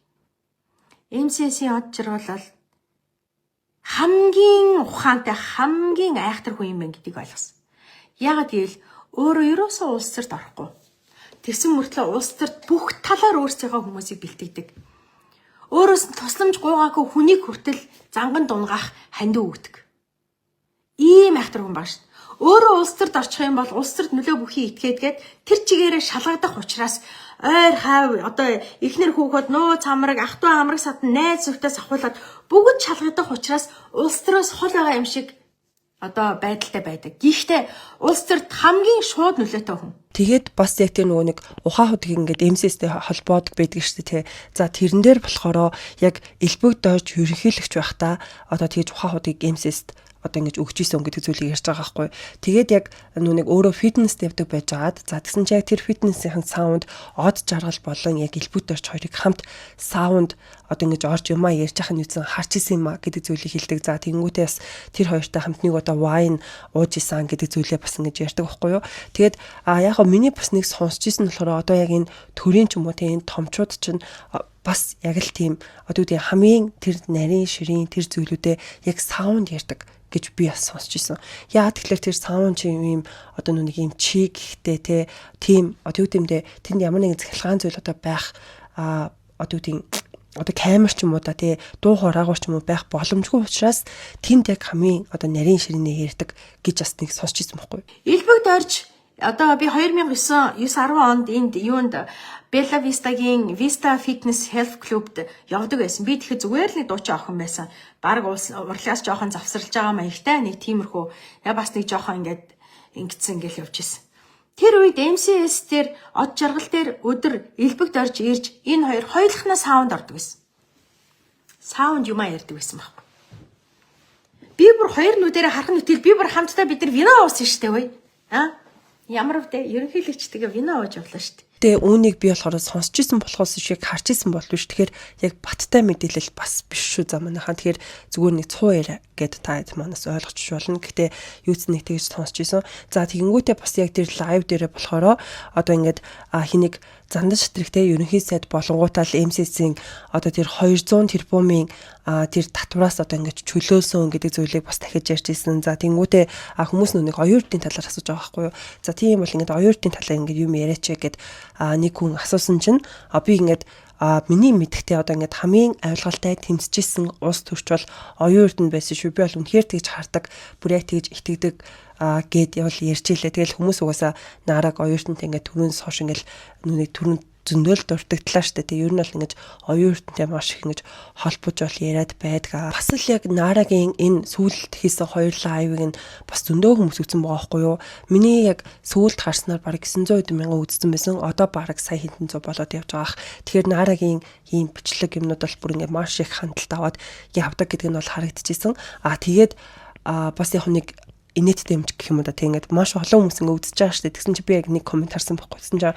MCS-ийн Од Жаргал бол хамгийн ухаантай, хамгийн айхтар хүн юм байна гэдгийг ойлгосон. Яагаад гэвэл өөрөө ерөөсөө улс төрт орохгүй. Тэгсэн мөртлөө улс төрт бүх талаар өөрсдийнхөө хүмүүсийг бэлтгэдэг. Өөрөөс нь тусламж гуйгаагүй хүнийг хүртэл занган дунгаах хандив өгдөг. Ийм айхтар хүн баг шүү. Өөрөө улс төрд орчих юм бол улс төрд нөлөө бүхий итгээдгээд тэр чигээрээ шалгагдах учраас ойр хайв одоо эхнэр хүүхэд, нууц хамраг, ах дүү амраг садан, найз нөхдөс ахуулаад бүгд шалгагдах учраас улс төрөөс хол байгаа юм шиг одоо байдалтай байдаг. Гэхдээ улс төрд хамгийн шууд нөлөөтэй хүн. Тэгээд бас яг тэр нөгөө нэг ухаан худгийг ингээд MCS-тэй холбоод байдаг шүү дээ, тий. За, тэрэн дээр болохоро яг элбэг дойж ерөнхийлөгч байхдаа одоо тэгж ухаан худгийг MCS-т одоо ингэж өгч исэн гэдэг зүйлийг ярьж байгаа байхгүй. Тэгээд яг нүг өөрөө фитнест явдаг байжгаад, за, тэгсэн чи яг тэр фитнесийн саунд Од Жаргал болон яг элбэг дорж хоёрыг хамт саунд одоо ингэж орж юмаа ярьж байхын үзэн харч исэн юм а гэдэг зүйлийг хэлдэг. За, тэнгуүтээ бас тэр хоёртой хамт нэг одоо wine ууж исэн гэдэг зүйлээ бас ингэж ярьдаг байхгүй юу. Тэгээд яг хаа миний бас нэг сонсч исэн болохоор одоо яг энэ төрийн ч юм уу тийм энэ томчууд чинь бас яг л тийм одоо үгүй хамгийн тэр нарийн ширийн тэр зүйлүүдээ яг саунд ярьдаг гэж би бас сонсч ирсэн. Яа, тэгэхээр тэр саунд чи юм одоо нэг юм чи гэхдээ те тийм одоо юу гэмдэ тэнд ямар нэгэн цахилгаан зүйл одоо байх одоо юу гэдэг одоо камер ч юм уу да тий дуу хооройгоор ч юм уу байх боломжгүй учраас тэнд яг хамгийн одоо нарийн ширээний ярьдаг гэж бас нэг сонсч ирсэн байхгүй. Элбэг дорж одоо би 2009 9 10 онд энд юунд Bella Vista-гийн Vista Fitness Health Club-д явдаг байсан. Би тэгэхэд зүгээр л нэг дуучин охин байсан. Бараг улс урлагаас жоохон завсарлаж байгаа маягтай нэг тиймэрхүү. Я бас нэг жоохон ингээд ингэсэн ингээл явж исэн. Тэр үед MCS дээр Од Жаргал дээр өдөр элбэгт орж ирж энэ хоёр хоёулахнаа саунд ордог байсан. Саунд юмаа ярьдаг байсан байхгүй. Би бүр хоёр нүдэрээ харах нүтэл би бүр хамтдаа бид нар вино уусан штэ, үгүй. А? Ямар вдэ ерөнхийлөгчтэйгээ вино ууж явлаа штэ. Гэхдээ үүнийг би болохоор сонсч исэн болохоос биш, яг харж исэн бол биш. Тэгэхээр яг баттай мэдээлэл бас биш шүү за манайхаа. Тэгэхээр зүгээр нэг цуу яриа гэд та манаас ойлгоч болно. Гэхдээ юу ч нэг тэгж сонсч исэн. За, тэгэнгүүтээ бас яг тэр live дээрээ болохоор одоо ингээд хэнийг Зандан шатрагтэй ерөнхий сайд болонгуудаа л MCC-ийн одоо тэр 200 тэрбумын тэр татвараас одоо ингэж чөлөөлсөн гэдэг зүйлийг бас дахиж ярьж ирсэн. За, тэнгуүтээ хүмүүс нүг оюун эрдийн талаар асууж байгаа байхгүй юу. За, тийм бол ингээд оюун эрдийн талаар ингээд юм яриач гэд нэг хүн асуусан чинь би ингээд миний мэдэхтэй одоо ингээд хамгийн авилгалтай тэмцэжсэн улс төрч бол оюун эрдэнэ байсан шүү. Би бол үнэхээр тэгж хардаг, бүр яг тэгж итгэдэг гэд явал ярьж илээ. Тэгэл хүмүүс угаасаа Нараг оюун эрдэнэтэй ингээд түрүүнээс хойш ингээд нүг түрүүн зөндөөл дурдагдлаа штэ. Тэгээ ер нь бол ингэж оюун эрдэнэтэй маш их ингэж холбож бол яриад байдаг. Бас л яг Нарагийн энэ сүүлд хийсэн хоёр live-ыг нь бас зөндөө хүмүүс үзсэн байгаа байхгүй юу? Миний яг сүүлд харснаар бараг 900 хэдэн мянган үзсэн байсан. Одоо бараг сая хэдэн зуун болоод явж байгаа. Тэгэхээр Нарагийн ийм бичлэг юмнууд бол бүр ингэ маш их хандлт аваад явдаг гэдэг нь бол харагдчихсэн. А тэгээд бас яг нэг инээдтэй юм ч гэх юм уу да, тэг ингээд маш олон хүмүүс ингээ үзэж байгаа шүү дээ. Тэгсэн чи би яг нэг comment харсан байхгүй. Тэгсэн чи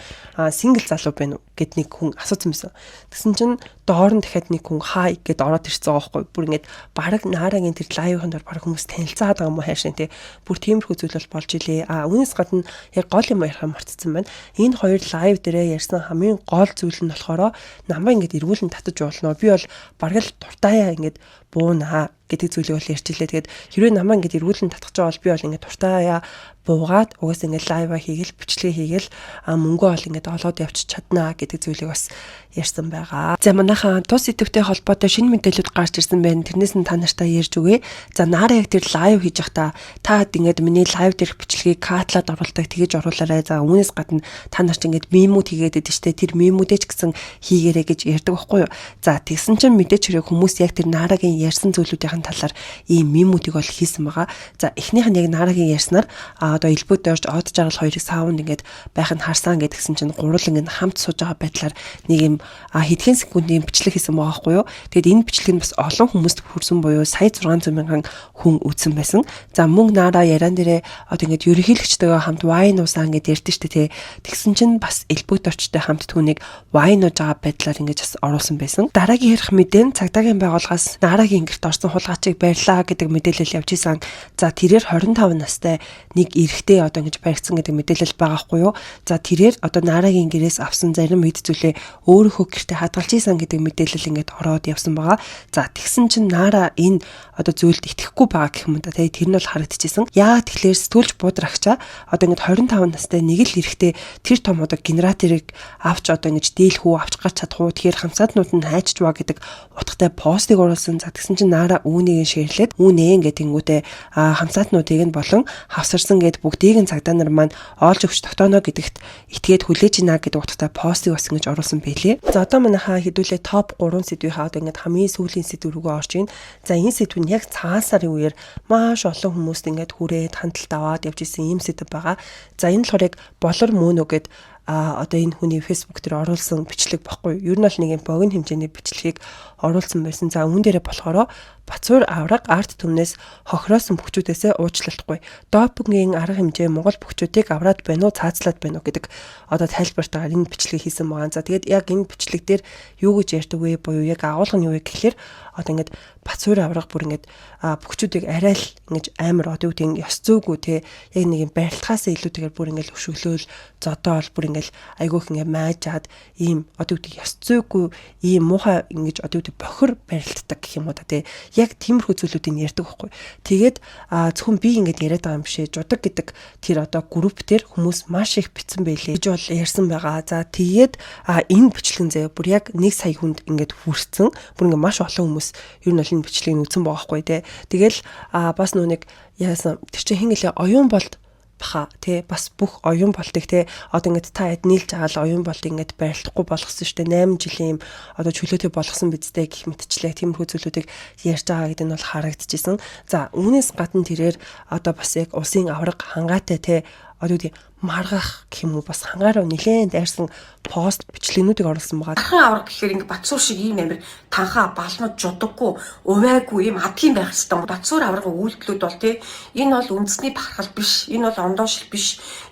single залуу байна уу гэд нэг хүн асуусан байсан. Тэгсэн чинь доор нь дахиад нэг хүн "Hi" гэд ороод ирсэн байгаа байхгүй. Бүр ингээд бараг Нарагийн тэр live-ын дор бараг хүмүүс танилцаад байгаа юм уу хайшин те. Бүр тиймэрхүү зүйл бол болж илээ. А үүнээс гадна яг гол юм ярих мартцсан байна. Энэ хоёр live дээрээ ярьсан хамгийн гол зүйл нь болохоор намайг ингээд эргүүлэн татаж болно. Би бол бараг л дуртаяа ингээд буунаа гэдэг зүйлийг бол ярьж илээ. Тэгээд хэрвээ намайг ингээд эргүүлэн татах байгаа бол би бол ингээд дуртаяа буугаад угаасаа ингээд live-аа хийгээл, бичлэгээ хийгээл, мөнгөө бол ингээд олоод явчих чаднаа гэдэг зүйлийг бас ярьсан байгаа. За, манайхаа тус идэвхтэй холбоотой шинэ мэдээлэлүүд гарч ирсэн байна. Тэрнээс нь та нартай ярьж өгье. За, Нара яг тэр live хийж байхдаа та ингээд миний live дээрх бичлэгийг cut-лаад оруулдаг, тэгэж оруулаарай. За, үүнээс гадна та нар ч ингээд meme-үүд хийгээд байдаг штэ. Тэр meme-үүдээ ч гэсэн хийгээрэй гэж ярьдаг байхгүй юу? За, тэгсэн чинь мэдээч хэрэг хүмүүс яг тэр Нарагийн ярьсан зүйлүүдийн талаар ийм meme-үүдийг бол хийсэн байгаа. За, эхнийх нь яг Нарагийн ярьснаар одоо элбүүд орж Од Жаргал хоёрыг саунд ингээд байх нь харсан гэдгсэн чинь гурван ингээд хамт сууж байгаа байдлаар нэг юм хэдхэн секундын бичлэг хийсэн байгаа байхгүй юу. Тэгэд энэ бичлэг нь бас олон хүмүүст хүрсэн буюу сая 600 мянган хүн үзсэн байсан. За, мөн Нара яриан дээрээ одоо ингээд ерөнхийлөгчтэйгээ хамт wine уусан гэд ярьдэн штэ тий. Тэгсэн чинь бас элбүүд орчтой хамт түүнийг wine ууж байгаа байдлаар ингэж бас оруулсан байсан. Дараагийн ярих мэдээ нь цагдаагийн байгууллагаас Нарагийн гэрт орсон хулгайчийг барьлаа гэдэг мэдээлэл явж исэн. За, тэрээр 25 настай нэг эрэгтэй одоо ингэж баригдсан гэдэг мэдээлэл байгаа хгүй юу. За, тэрээр одоо Нарагийн гэрээс авсан зарим эд зүйлээ өөрийнхөө гэртээ хадгалж исэн гэдэг мэдээлэл ингээд ороод явсан байгаа. За, тэгсэн чинь Нара энэ одоо зүйлд итгэхгүй байгаа гэх юм да. Тэгээ тэр нь бол харагдчихсэн. Яагаад тэгэхээр сэтгүүлч буудрагчаа одоо ингэж 25 настай нэг л эрэгтэй тэр том одоо генераторыг авч одоо ингэж дийлэх үү, авч гарч чадах уу? Тэгэхээр хамсаатнууд нь хайчж ба гэдэг утгатай постыг оруулсан. За, тэгсэн чинь Нара үүнийг share-лээд үүнээ ингээд тэнгүүтээ хамсаатнуудыг нь болон хавсарсан гэд бүгдийг нь цагдаа нар маань олж өгч тогтооно гэдэгт итгээд хүлээж ийна гэдэг утгатай постыг бас ингэж оруулсан байлээ. За, одоо манайхаа хэдүүлээ топ 3 сэдвийнхаа одоо ингэж хамгийн сүүлийн сэдв рүүгээ орж ийн. За, энэ сэдв нь яг цагаан сарын үеэр маш олон хүмүүст ингээд хүрээд хандлт аваад явж исэн ийм сэдв байгаа. За, энэ болохоор яг болор мөн үү гэд одоо энэ хүний Facebook дээр оруулсан бичлэг бохгүй. Ер нь бол нэг юм богино хэмжээний бичлэгийг оруулсан байсан. За, үүн дээрээ болохоор Батсуур авраг ард түмнээс хохироосон бөхчүүдээсээ уучлалтгүй. Допингийн арга хэмжээ Монгол бөхчүүдийг авраад байна уу, цаазлаад байна уу гэдэг одоо тайлбартайгаар энэ бичлэгийг хийсэн байгаа. За, тэгээд яг энэ бичлэг дээр юу гэж ярьдаг вэ буюу яг агуулга нь юу вэ гэхлээр одоо ингээд Батсуур авраг бүр ингээд бөхчүүдийг арай л ингэж амар одоо юу гэдэг ёс зүйгүй те, яг нэг юм барилтахаас илүүтэйгээр бүр ингээд өшөглөөл зодоол, бүр ингээд айгүйх ингээд майжаад ийм одоо юу гэдэг ёс зүйгүй ийм муухай ингэж одоо юу гэдэг бохир барилддаг гэх юм уу та те, яг тиймэрхүү зүйлүүдийг ярьдаг байхгүй. Тэгээд зөвхөн би ингэж яриад байгаа юм биш ээ. Жудаг гэдэг тэр одоо групп дээр хүмүүс маш их бичсэн байлээ гэж бол ярьсан байгаа. За, тэгээд энэ бичлэгэн заяа бүр яг 1 сая хүнд ингээд хүрсэн. Бүр ингээд маш олон хүмүүс ер нь бол энэ бичлэгийг үзсэн байгаа байхгүй те. Тэгэл бас нөө нэг яасан тэр чинь хин гэлээ оюун болд баха тий, бас бүх оюун болтыг тий, одоо ингээд та хэд нийлж байгаа л оюун болт ингээд барилдахгүй болгосон шүү дээ, 8 жилийн юм одоо чөлөөтэй болгосон бидтэй гэх мэтчлээ тиймэрхүү зүйлүүдийг ярьж байгаа гэдэг нь бол харагдчихсэн. За, үүнээс гадна тэрээр одоо бас яг улсын авраг хангаатай тий, одоо юу маргах гэх юм уу, бас хангаараа нилээн дайрсан пост бичлэгнүүдийг оруулсан байгаа. Танхан авраг гэхээр ингээ Батсуур шиг ийм амир танхаа балмад жудаггүй, увайгүй ийм адгийн байх хэвээр. Батсуур аврагын үйлдэлүүд бол тий, энэ бол үндэсний бахархал биш, энэ бол ондоошил биш,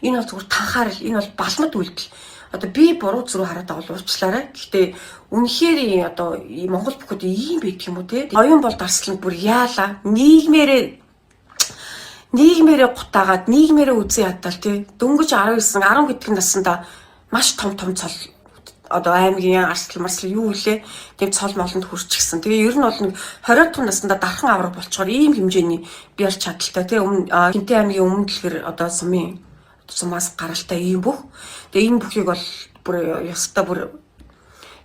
энэ бол зүгээр танхаар л, энэ бол балмад үйлдэл. Одоо би буруу зүрх хараад байгаа бол уучлаарай. Гэхдээ үнэхээр одоо Монгол бүхэд ийм байдаг юм уу те? Оюун бол дарслан бүр яалаа. Нийгмээрээ гутаагаад, нийгмээрээ үзэн ядтал тий. Дөнгөж 19 10 гэдэг насандаа маш том том цол, одоо аймгийн арслан марслан юу үлээ, тийм цол молонд хүрчихсэн. Тэгээ ер нь бол нэг 20 дахь наснда дархан авраг болчоор ийм хэмжээний бие чадaltaй тий, өмнө Хинтээ аймгийн өмнө дэлгэр одоо сумын сумаас гаралтай ийм бүх. Тэгээ энэ бүхийг бол бүр ёстой, бүр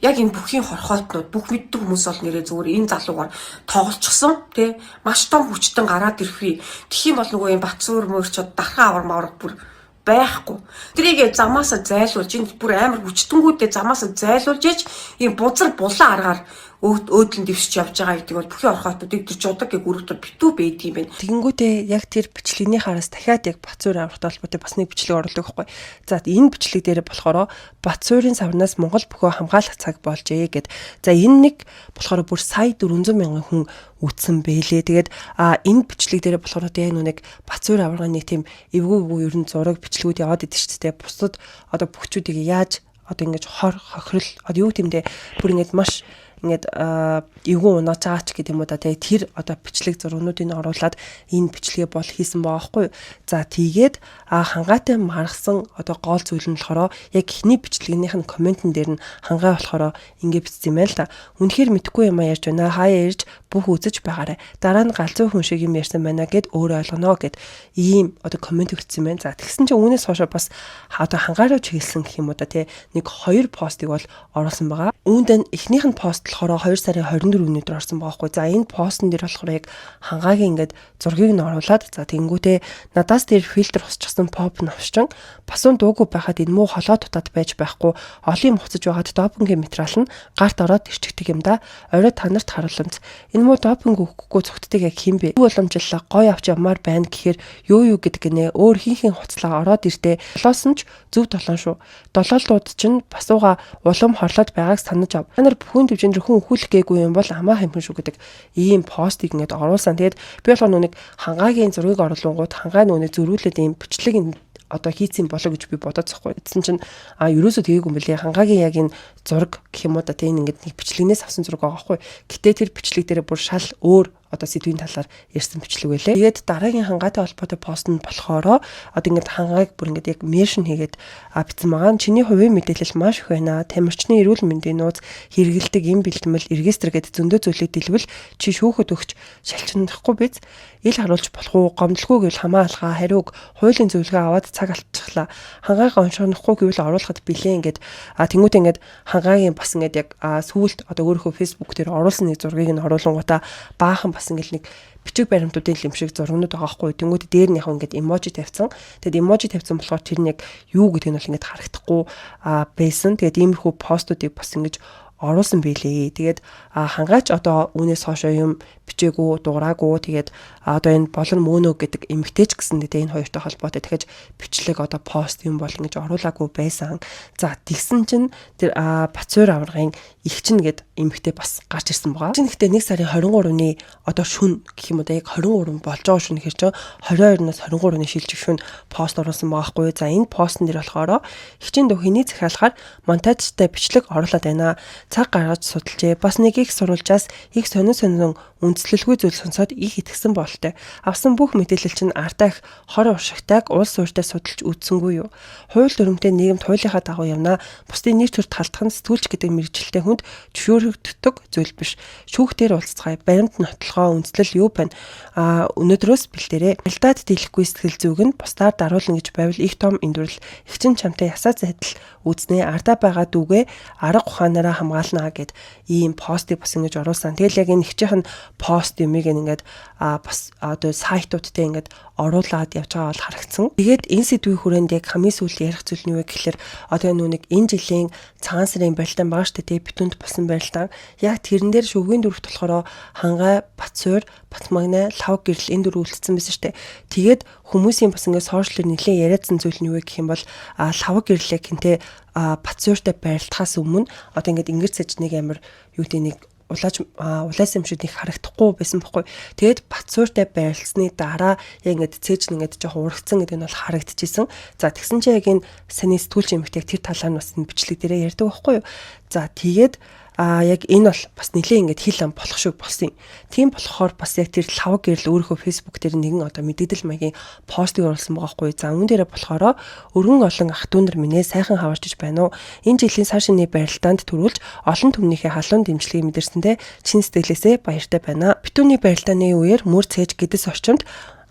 яг энэ бүхийн хорхоотнууд, бүх мэддэг хүмүүс бол нэрээ зүгээр энэ залуугаар тоглолцсон тий, маш том хүчтэн гараад ирэхүй. Тэгэх юм бол нөгөө юм Батсуур мөрчод дархан авар мавраг бүр байхгүй. Тэрийг замаасаа зайлуулж, энэ бүр амар хүчтэнгүүдээ замаасаа зайлуулж ээж ийм бузар булан аргаар өөдлөн дэвшиж явж байгаа гэдэг бол бүхий орхоотуудыг тэр жудаг гэх өрөвтөр битүү байдаг юм байна. Тэгэнгүүтээ яг тэр бичлэгний хараас дахиад яг Батсуур аврахтай холбоотой бас нэг бичлэг оруулах байхгүй. За, энэ бичлэг дээр болохоор Батсуурын савнаас Монгол бөхөө хамгаалах цаг болжээ гэд. За, энэ нэг болохоор бүр сая 400 мянган хүн үтсэн бэлээ. Тэгээд энэ бичлэг дээр болохоор яг нэг Батсуур аваргын нэг тийм эвгүй эвгүй ер нь зураг бичлэгүүд яваад идэв шүү дээ. Бусдад одоо бүхчүүдийг яаж одоо ингэж хор хохирол одоо юу гэмдэ бүр ингэж маш ингээд эвгүй унааж байгаа ч гэдэг юм уу да, тэгээ тэр одоо бичлэг зургнуудыг оруулаад энэ бичлэгээ бол хийсэн байгаа хгүй. За, тэгээд хангаатай маргасан одоо гол зүйл нь болохоор яг эхний бичлэгнийх нь комментэн дээр нь хангаа болохоор ингэ бичсэн юм байна л да. Үнэхээр мэдхгүй юм а ярьж байна. Хаяа ирж бүх үзэж байгаарай. Дараа нь галзуу хүн шиг юм ярьсан байна гэд өөрөө ойлгоно гэд ийм одоо коммент өгсөн байна. За, тэгсэн чинь үүнээс хойш бас одоо хангаараа чиглэсэн гэх юм уу да, тий, нэг хоёр постыг бол оруулсан байгаа. Үүнд нь эхнийх нь пост болохоор 2 сарын 24-ний өдөр орсон байгаа хгүй. За, энэ постн дээр болохоор яг хангаагийн ингээд зургийг нь оруулаад, за, тэнгүүтээ надаас дээр фильтр хусчихсан поп навшчин басун дуугүй байхад энэ муу холоо дутаад байж байхгүй, олон юм хуцаж байгаад допингийн материал нь гарт ороод ирчихдэг юм да. Орой та нарт харууламц. Энэ муу допинг өгөхгүй цогтдаг яг хэн бэ? Боломжлоо гой авч явмаар байна гэхээр юу юу гэдэг гинэ, өөр хин хин хуцлаа ороод ирдээ. Долоосон ч зөв долоон шүү. Долоолтууд чинь басууга улам хорлоод байгааг санаж ав. Та нар бүхэн төвжинд хүн өхүүлэх гээгүй юм бол амаа хамхан шүү гэдэг ийм постыг ингээд оруулсан. Тэгээд би болохоор нүг хангаагийн зургийг оруулангууд хангаа нүг зөрүүлээд ийм бичлэг одоо хийцэн болоо гэж би бодоод захгүй. Эцэн чинь ерөөсөө тгээгүй юм бэлээ. Хангаагийн яг энэ зураг гэх юм уу да, тийм ингээд нэг бичлэгнээс авсан зураг байгаа байхгүй. Гэтэ тэр бичлэг дээр бүр шал өөр одоо сэдвийн талаар ярьсан бичлэг байлээ. Тэгээд дараагийн хангаатай холбоотой пост нь болохоор одоо ингээд хангааг бүр ингээд яг mention хийгээд бичсэн байгаа. Чиний хувийн мэдээлэл маш их байна. Тамирчны эрүүл мэндийн нууц, хэрэгэлдэг эм бэлтгэл, регистр гэдэг зөндөө зүйлийг дэлбэл чи шүүхэд өгч шалчнахгүй биз? Ил харуулж болох уу? Гомдлгүй гэвэл хамаа алгаа, хариуг, хуулийн зөвлөгөө аваад цаг алдчихлаа. Хангаагаа уншихгүй гэвэл оруулахад билээ ингээд тэнгуут ингээд хангаагийн бас ингээд яг сүүлд одоо өөрийнхөө Facebook дээр оруулсан нэг зургийг нь оруулангуудаа баахан бас ингээд нэг бичиг баримтуудын юм шиг зургнууд байгаа хгүй. Тэнгүүд дээр нь яг ингээд эможи тавьсан. Тэгээд эможи тавьсан болохоор тэр нь яг юу гэдэг нь бол ингээд харагдахгүй байсан. Тэгээд иймэрхүү постуудыг бас ингэж оруулсан байлээ. Тэгээд хангаач одоо үүнээс хойш юм бичээгүй, дуураагүй. Тэгээд одоо энэ болон мөнөө гэдэг эмэгтэйч гэсэн тэгээ энэ хоёртой холбоотой дахиж бичлэг одоо пост юм бол ингэж оруулаагүй байсан. За, тэгсэн чинь тэр Батсуур аваргын их чинь гэд эмэгтэй бас гарч ирсэн байгаа. Чинь гэхдээ 1 сарын 23-ны одоо шүн гэх юм уу да, яг 23 болж байгаа шүн гэхэр чинь 22-наас 23-ны шилжих шүн пост оруулсан байгаа хгүй. За, энэ постн дээр болохоор хичин дөх хэний захиалгаар монтажтай бичлэг оруулаад байна. Цаг гаргаж судалжээ. Бас нэг их сурвалжаас их сонин сонин үндэслэлгүй зүйл сонсоод их итгэсэн бололтой. Авсан бүх мэдээлэл чинь ардаа их хор уршигтайг улс суурьтай судалж үзсэнгүй юу? Хууль дүрмтэй нийгэмд хуулийнхаа дагуу явна. Бусдын нэр төрт халдах нь сэтгүүлч гэдэг мэргэжилтэй хүнд зөвшөөрөгддөг зүйл биш. Шүүхтэр уулзцгаая. Баримт нотлохоо үндэслэл юу байна? Өнөөдрөөс бэлдээрэй. Алдаад дийлэхгүй сэтгэл зүг нь бусдаар даруулна гэж байвал их том эндүрэл. Эгчин чамтай ясаа зайдал үзнэ. Ардаа байгаа дүүгээ арга ухаанаараа хамгаалнаа гэд ийм постыг бас ингэж оруулсан. Тэгэл яг энэ эгчийнх нь пост юмыг ингээд бас одоо сайтуудтай ингээд оруулаад явж байгаа бол харагдсан. Тэгээд энэ сэдвийн хүрээнд яг хамгийн сүүлд ярих зүйл нь юу вэ гэхэлэр одоо энэ нэг энэ жилийн цагаан сарын барилдаан байгаа шүү дээ. Битүүнд болсон барилдаан. Яг тэрэн дээр шүвгийн дөрөвт болохоор Хангай, Батсуур, Батмагнай, Лав гэрэл энэ дөрөв үлдсэн байсан шүү дээ. Тэгээд хүмүүсийн бас ингээд сошиалэр нэлээд яриадсан зүйл нь юу вэ гэх юм бол лав гэрлээ гинтээ Батсууртай барилдахаас өмнө одоо ингээд ингэр цэж нэг амар юу гэдэг нэг улааж улайсан юм шиг нэг харагдахгүй байсан бохгүй. Тэгээд Батсууртай байрлалсны дараа яг ингээд цээж нь ингээд жоохон урагцсан гэдэг нь бол харагдчихсэн. За тэгсэн чинь яг энэ саний сэтгүүлч эмэгтэйг тэр талаар нь бас энэ бичлэг дээрээ ярьдаг байхгүй юу. За тэгээд яг энэ бол бас нэлээ ингээд хил ам болох шиг болсон юм. Тийм болохоор бас яг тэр лав гэрэл өөрийнхөө Facebook дээр нэгэн одоо мэдээлэл маягийн постыг оруулсан байгаа хгүй. За үүн дээрээ болохоор өргөн олон ах дүү нар минь сайхан хаварчиж байна уу? Энэ жилийн сар шинийн барилдаанд төрүүлж олон түмнийхээ халуун дэмжлэгийг мэдэрсэндээ чин сэтгэлээсээ баяртай байна. Битүүний барилдааны үеэр мөр цээж гэдэс орчимд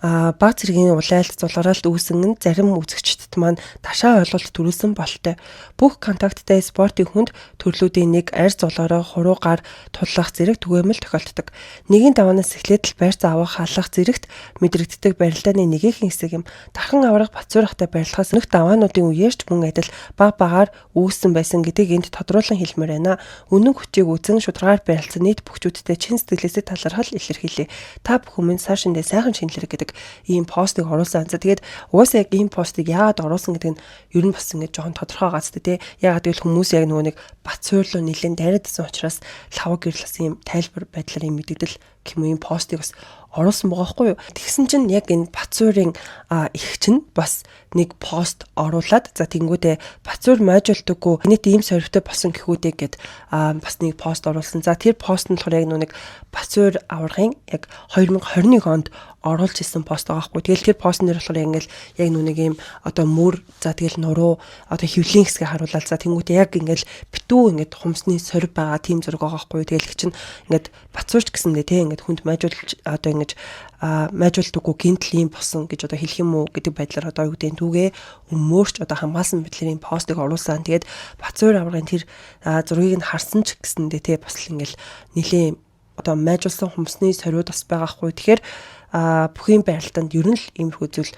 баг зэргийн улайлт зулгараалт үүсэн нь зарим үзэгчдэд маань ташаа ойлголт төрүүлсэн бололтой. Бүх контакттай спортын хүнд төрлүүдийн нэг арь зулгаараа хуруу гар туллах зэрэг түгээмэл тохиолддог. Нэгin даваанаас эхлээд л байр авах халах зэрэгт мэдрэгддэг барилдааны нэгэн хэсэг юм. Дархан аврах Батсуурахтай барилахаас өмнөх даваануудын үеэрч мөн адил баг багаар үүссэн байсан гэдгийг энд тодруулан хэлмээр байна. Үнэн хүчийг үзэн шударгаар барилцсан нийт бүхчүүдтэй чин сэтгэлээсээ талархал илэрхийлье. Та бүхэн минь сар шиндээ сайхан шинэлэр гэдэг ийм постыг оруулсан. За тэгээд угаасаа яг ийм постыг яагаад оруулсан гэдэг нь ер нь бас ингэж жоохон тодорхой байгаа зү тэ. Яагаад гэвэл хүмүүс яг нөгөө нэг бат суурлуу нэлээд дайраад исэн учраас лав гэрэл бас ийм тайлбар байдлаар ийм мэдэгдэл гэх юм уу ийм постыг бас оруулсан байгаа байхгүй юу. Тэгсэн чинь яг энэ Батсуурын их чинь бас нэг пост оруулаад за тэнгүүдээ Батсуур мойжуулдаггүй нийт ийм сорвтой болсон гэхүүдээ гэд бас нэг пост оруулсан. За тэр пост нь болохоор яг нэг Батсуур аваргын яг 2021 онд оруулж исэн пост байгаа хгүй. Тэгэл тэр постн дээр болохоор ингээл яг нүг ийм одоо мөр за тэгэл нуруу одоо хөвлийн хэсгээ харуулаад за тэнгуүтээ яг ингээл битүү ингээд хумсны сорив байгаа тийм зураг байгаа хгүй. Тэгэл их чинь ингээд Батсуурч гэсэндээ те ингээд хүнд майжуулж одоо ингэж майжуулдаггүй гинтл ийм болсон гэж одоо хэлэх юм уу гэдэг байдлаар одоо юу гэдэг нь түүгээ өмөөрч одоо хамгаалсан байдлаар ийм постыг оруулсан. Тэгээд Батсуур аваргын тэр зургийг нь харсан ч гэсэндээ те бас л ингээл нилээн одоо майжуулсан хумсны сориуд бас байгаа хгүй. Тэгэхээр бүхийн барилдаанд ер нь л иймэрхүү зүйл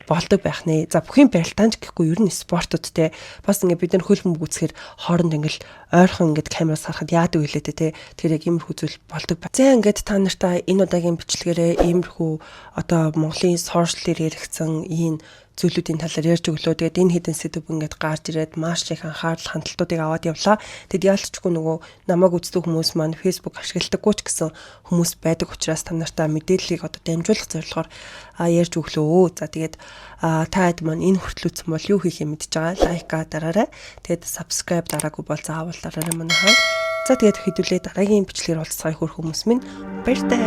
болдог байх нэ. За бүхийн барилдаанд ч гэхгүй ер нь спортод те бас ингээ бид нар хөл бөмбөг үзэхээр хооронд ингээл ойрхон ингээд камераас харахад яадаг вүлээ те. Тэр яг иймэрхүү зүйл болдог. За ингээд та нартай энэ удаагийн бичлэгээрээ иймэрхүү одоо Монголын сошиал дээр яригдсан ийм зүйлүүдийн талаар ярьж өглөө. Тэгээд энэ хэдэн сэдв ингээд гарч ирээд маш их анхаарал хандлтуудыг аваад явлаа. Тэгэд яалтчгүй нөгөө намайг үздэг хүмүүс маань Facebook ашигладаггүй ч гэсэн хүмүүс байдаг учраас та нартай мэдээллийг одоо дамжуулах зорилгоор ярьж өглөө. За тэгээд та хэд маань энэ хүртэл үзсэн бол юу хийхээ мэдж байгаа. Лайка дараарай. Тэгээд subscribe дараагүй бол заавал дараарай манайхан. За тэгээд хэдүүлээ дараагийн бичлэгээр уулзцгаая хөр хүмүүс минь. Баяртай.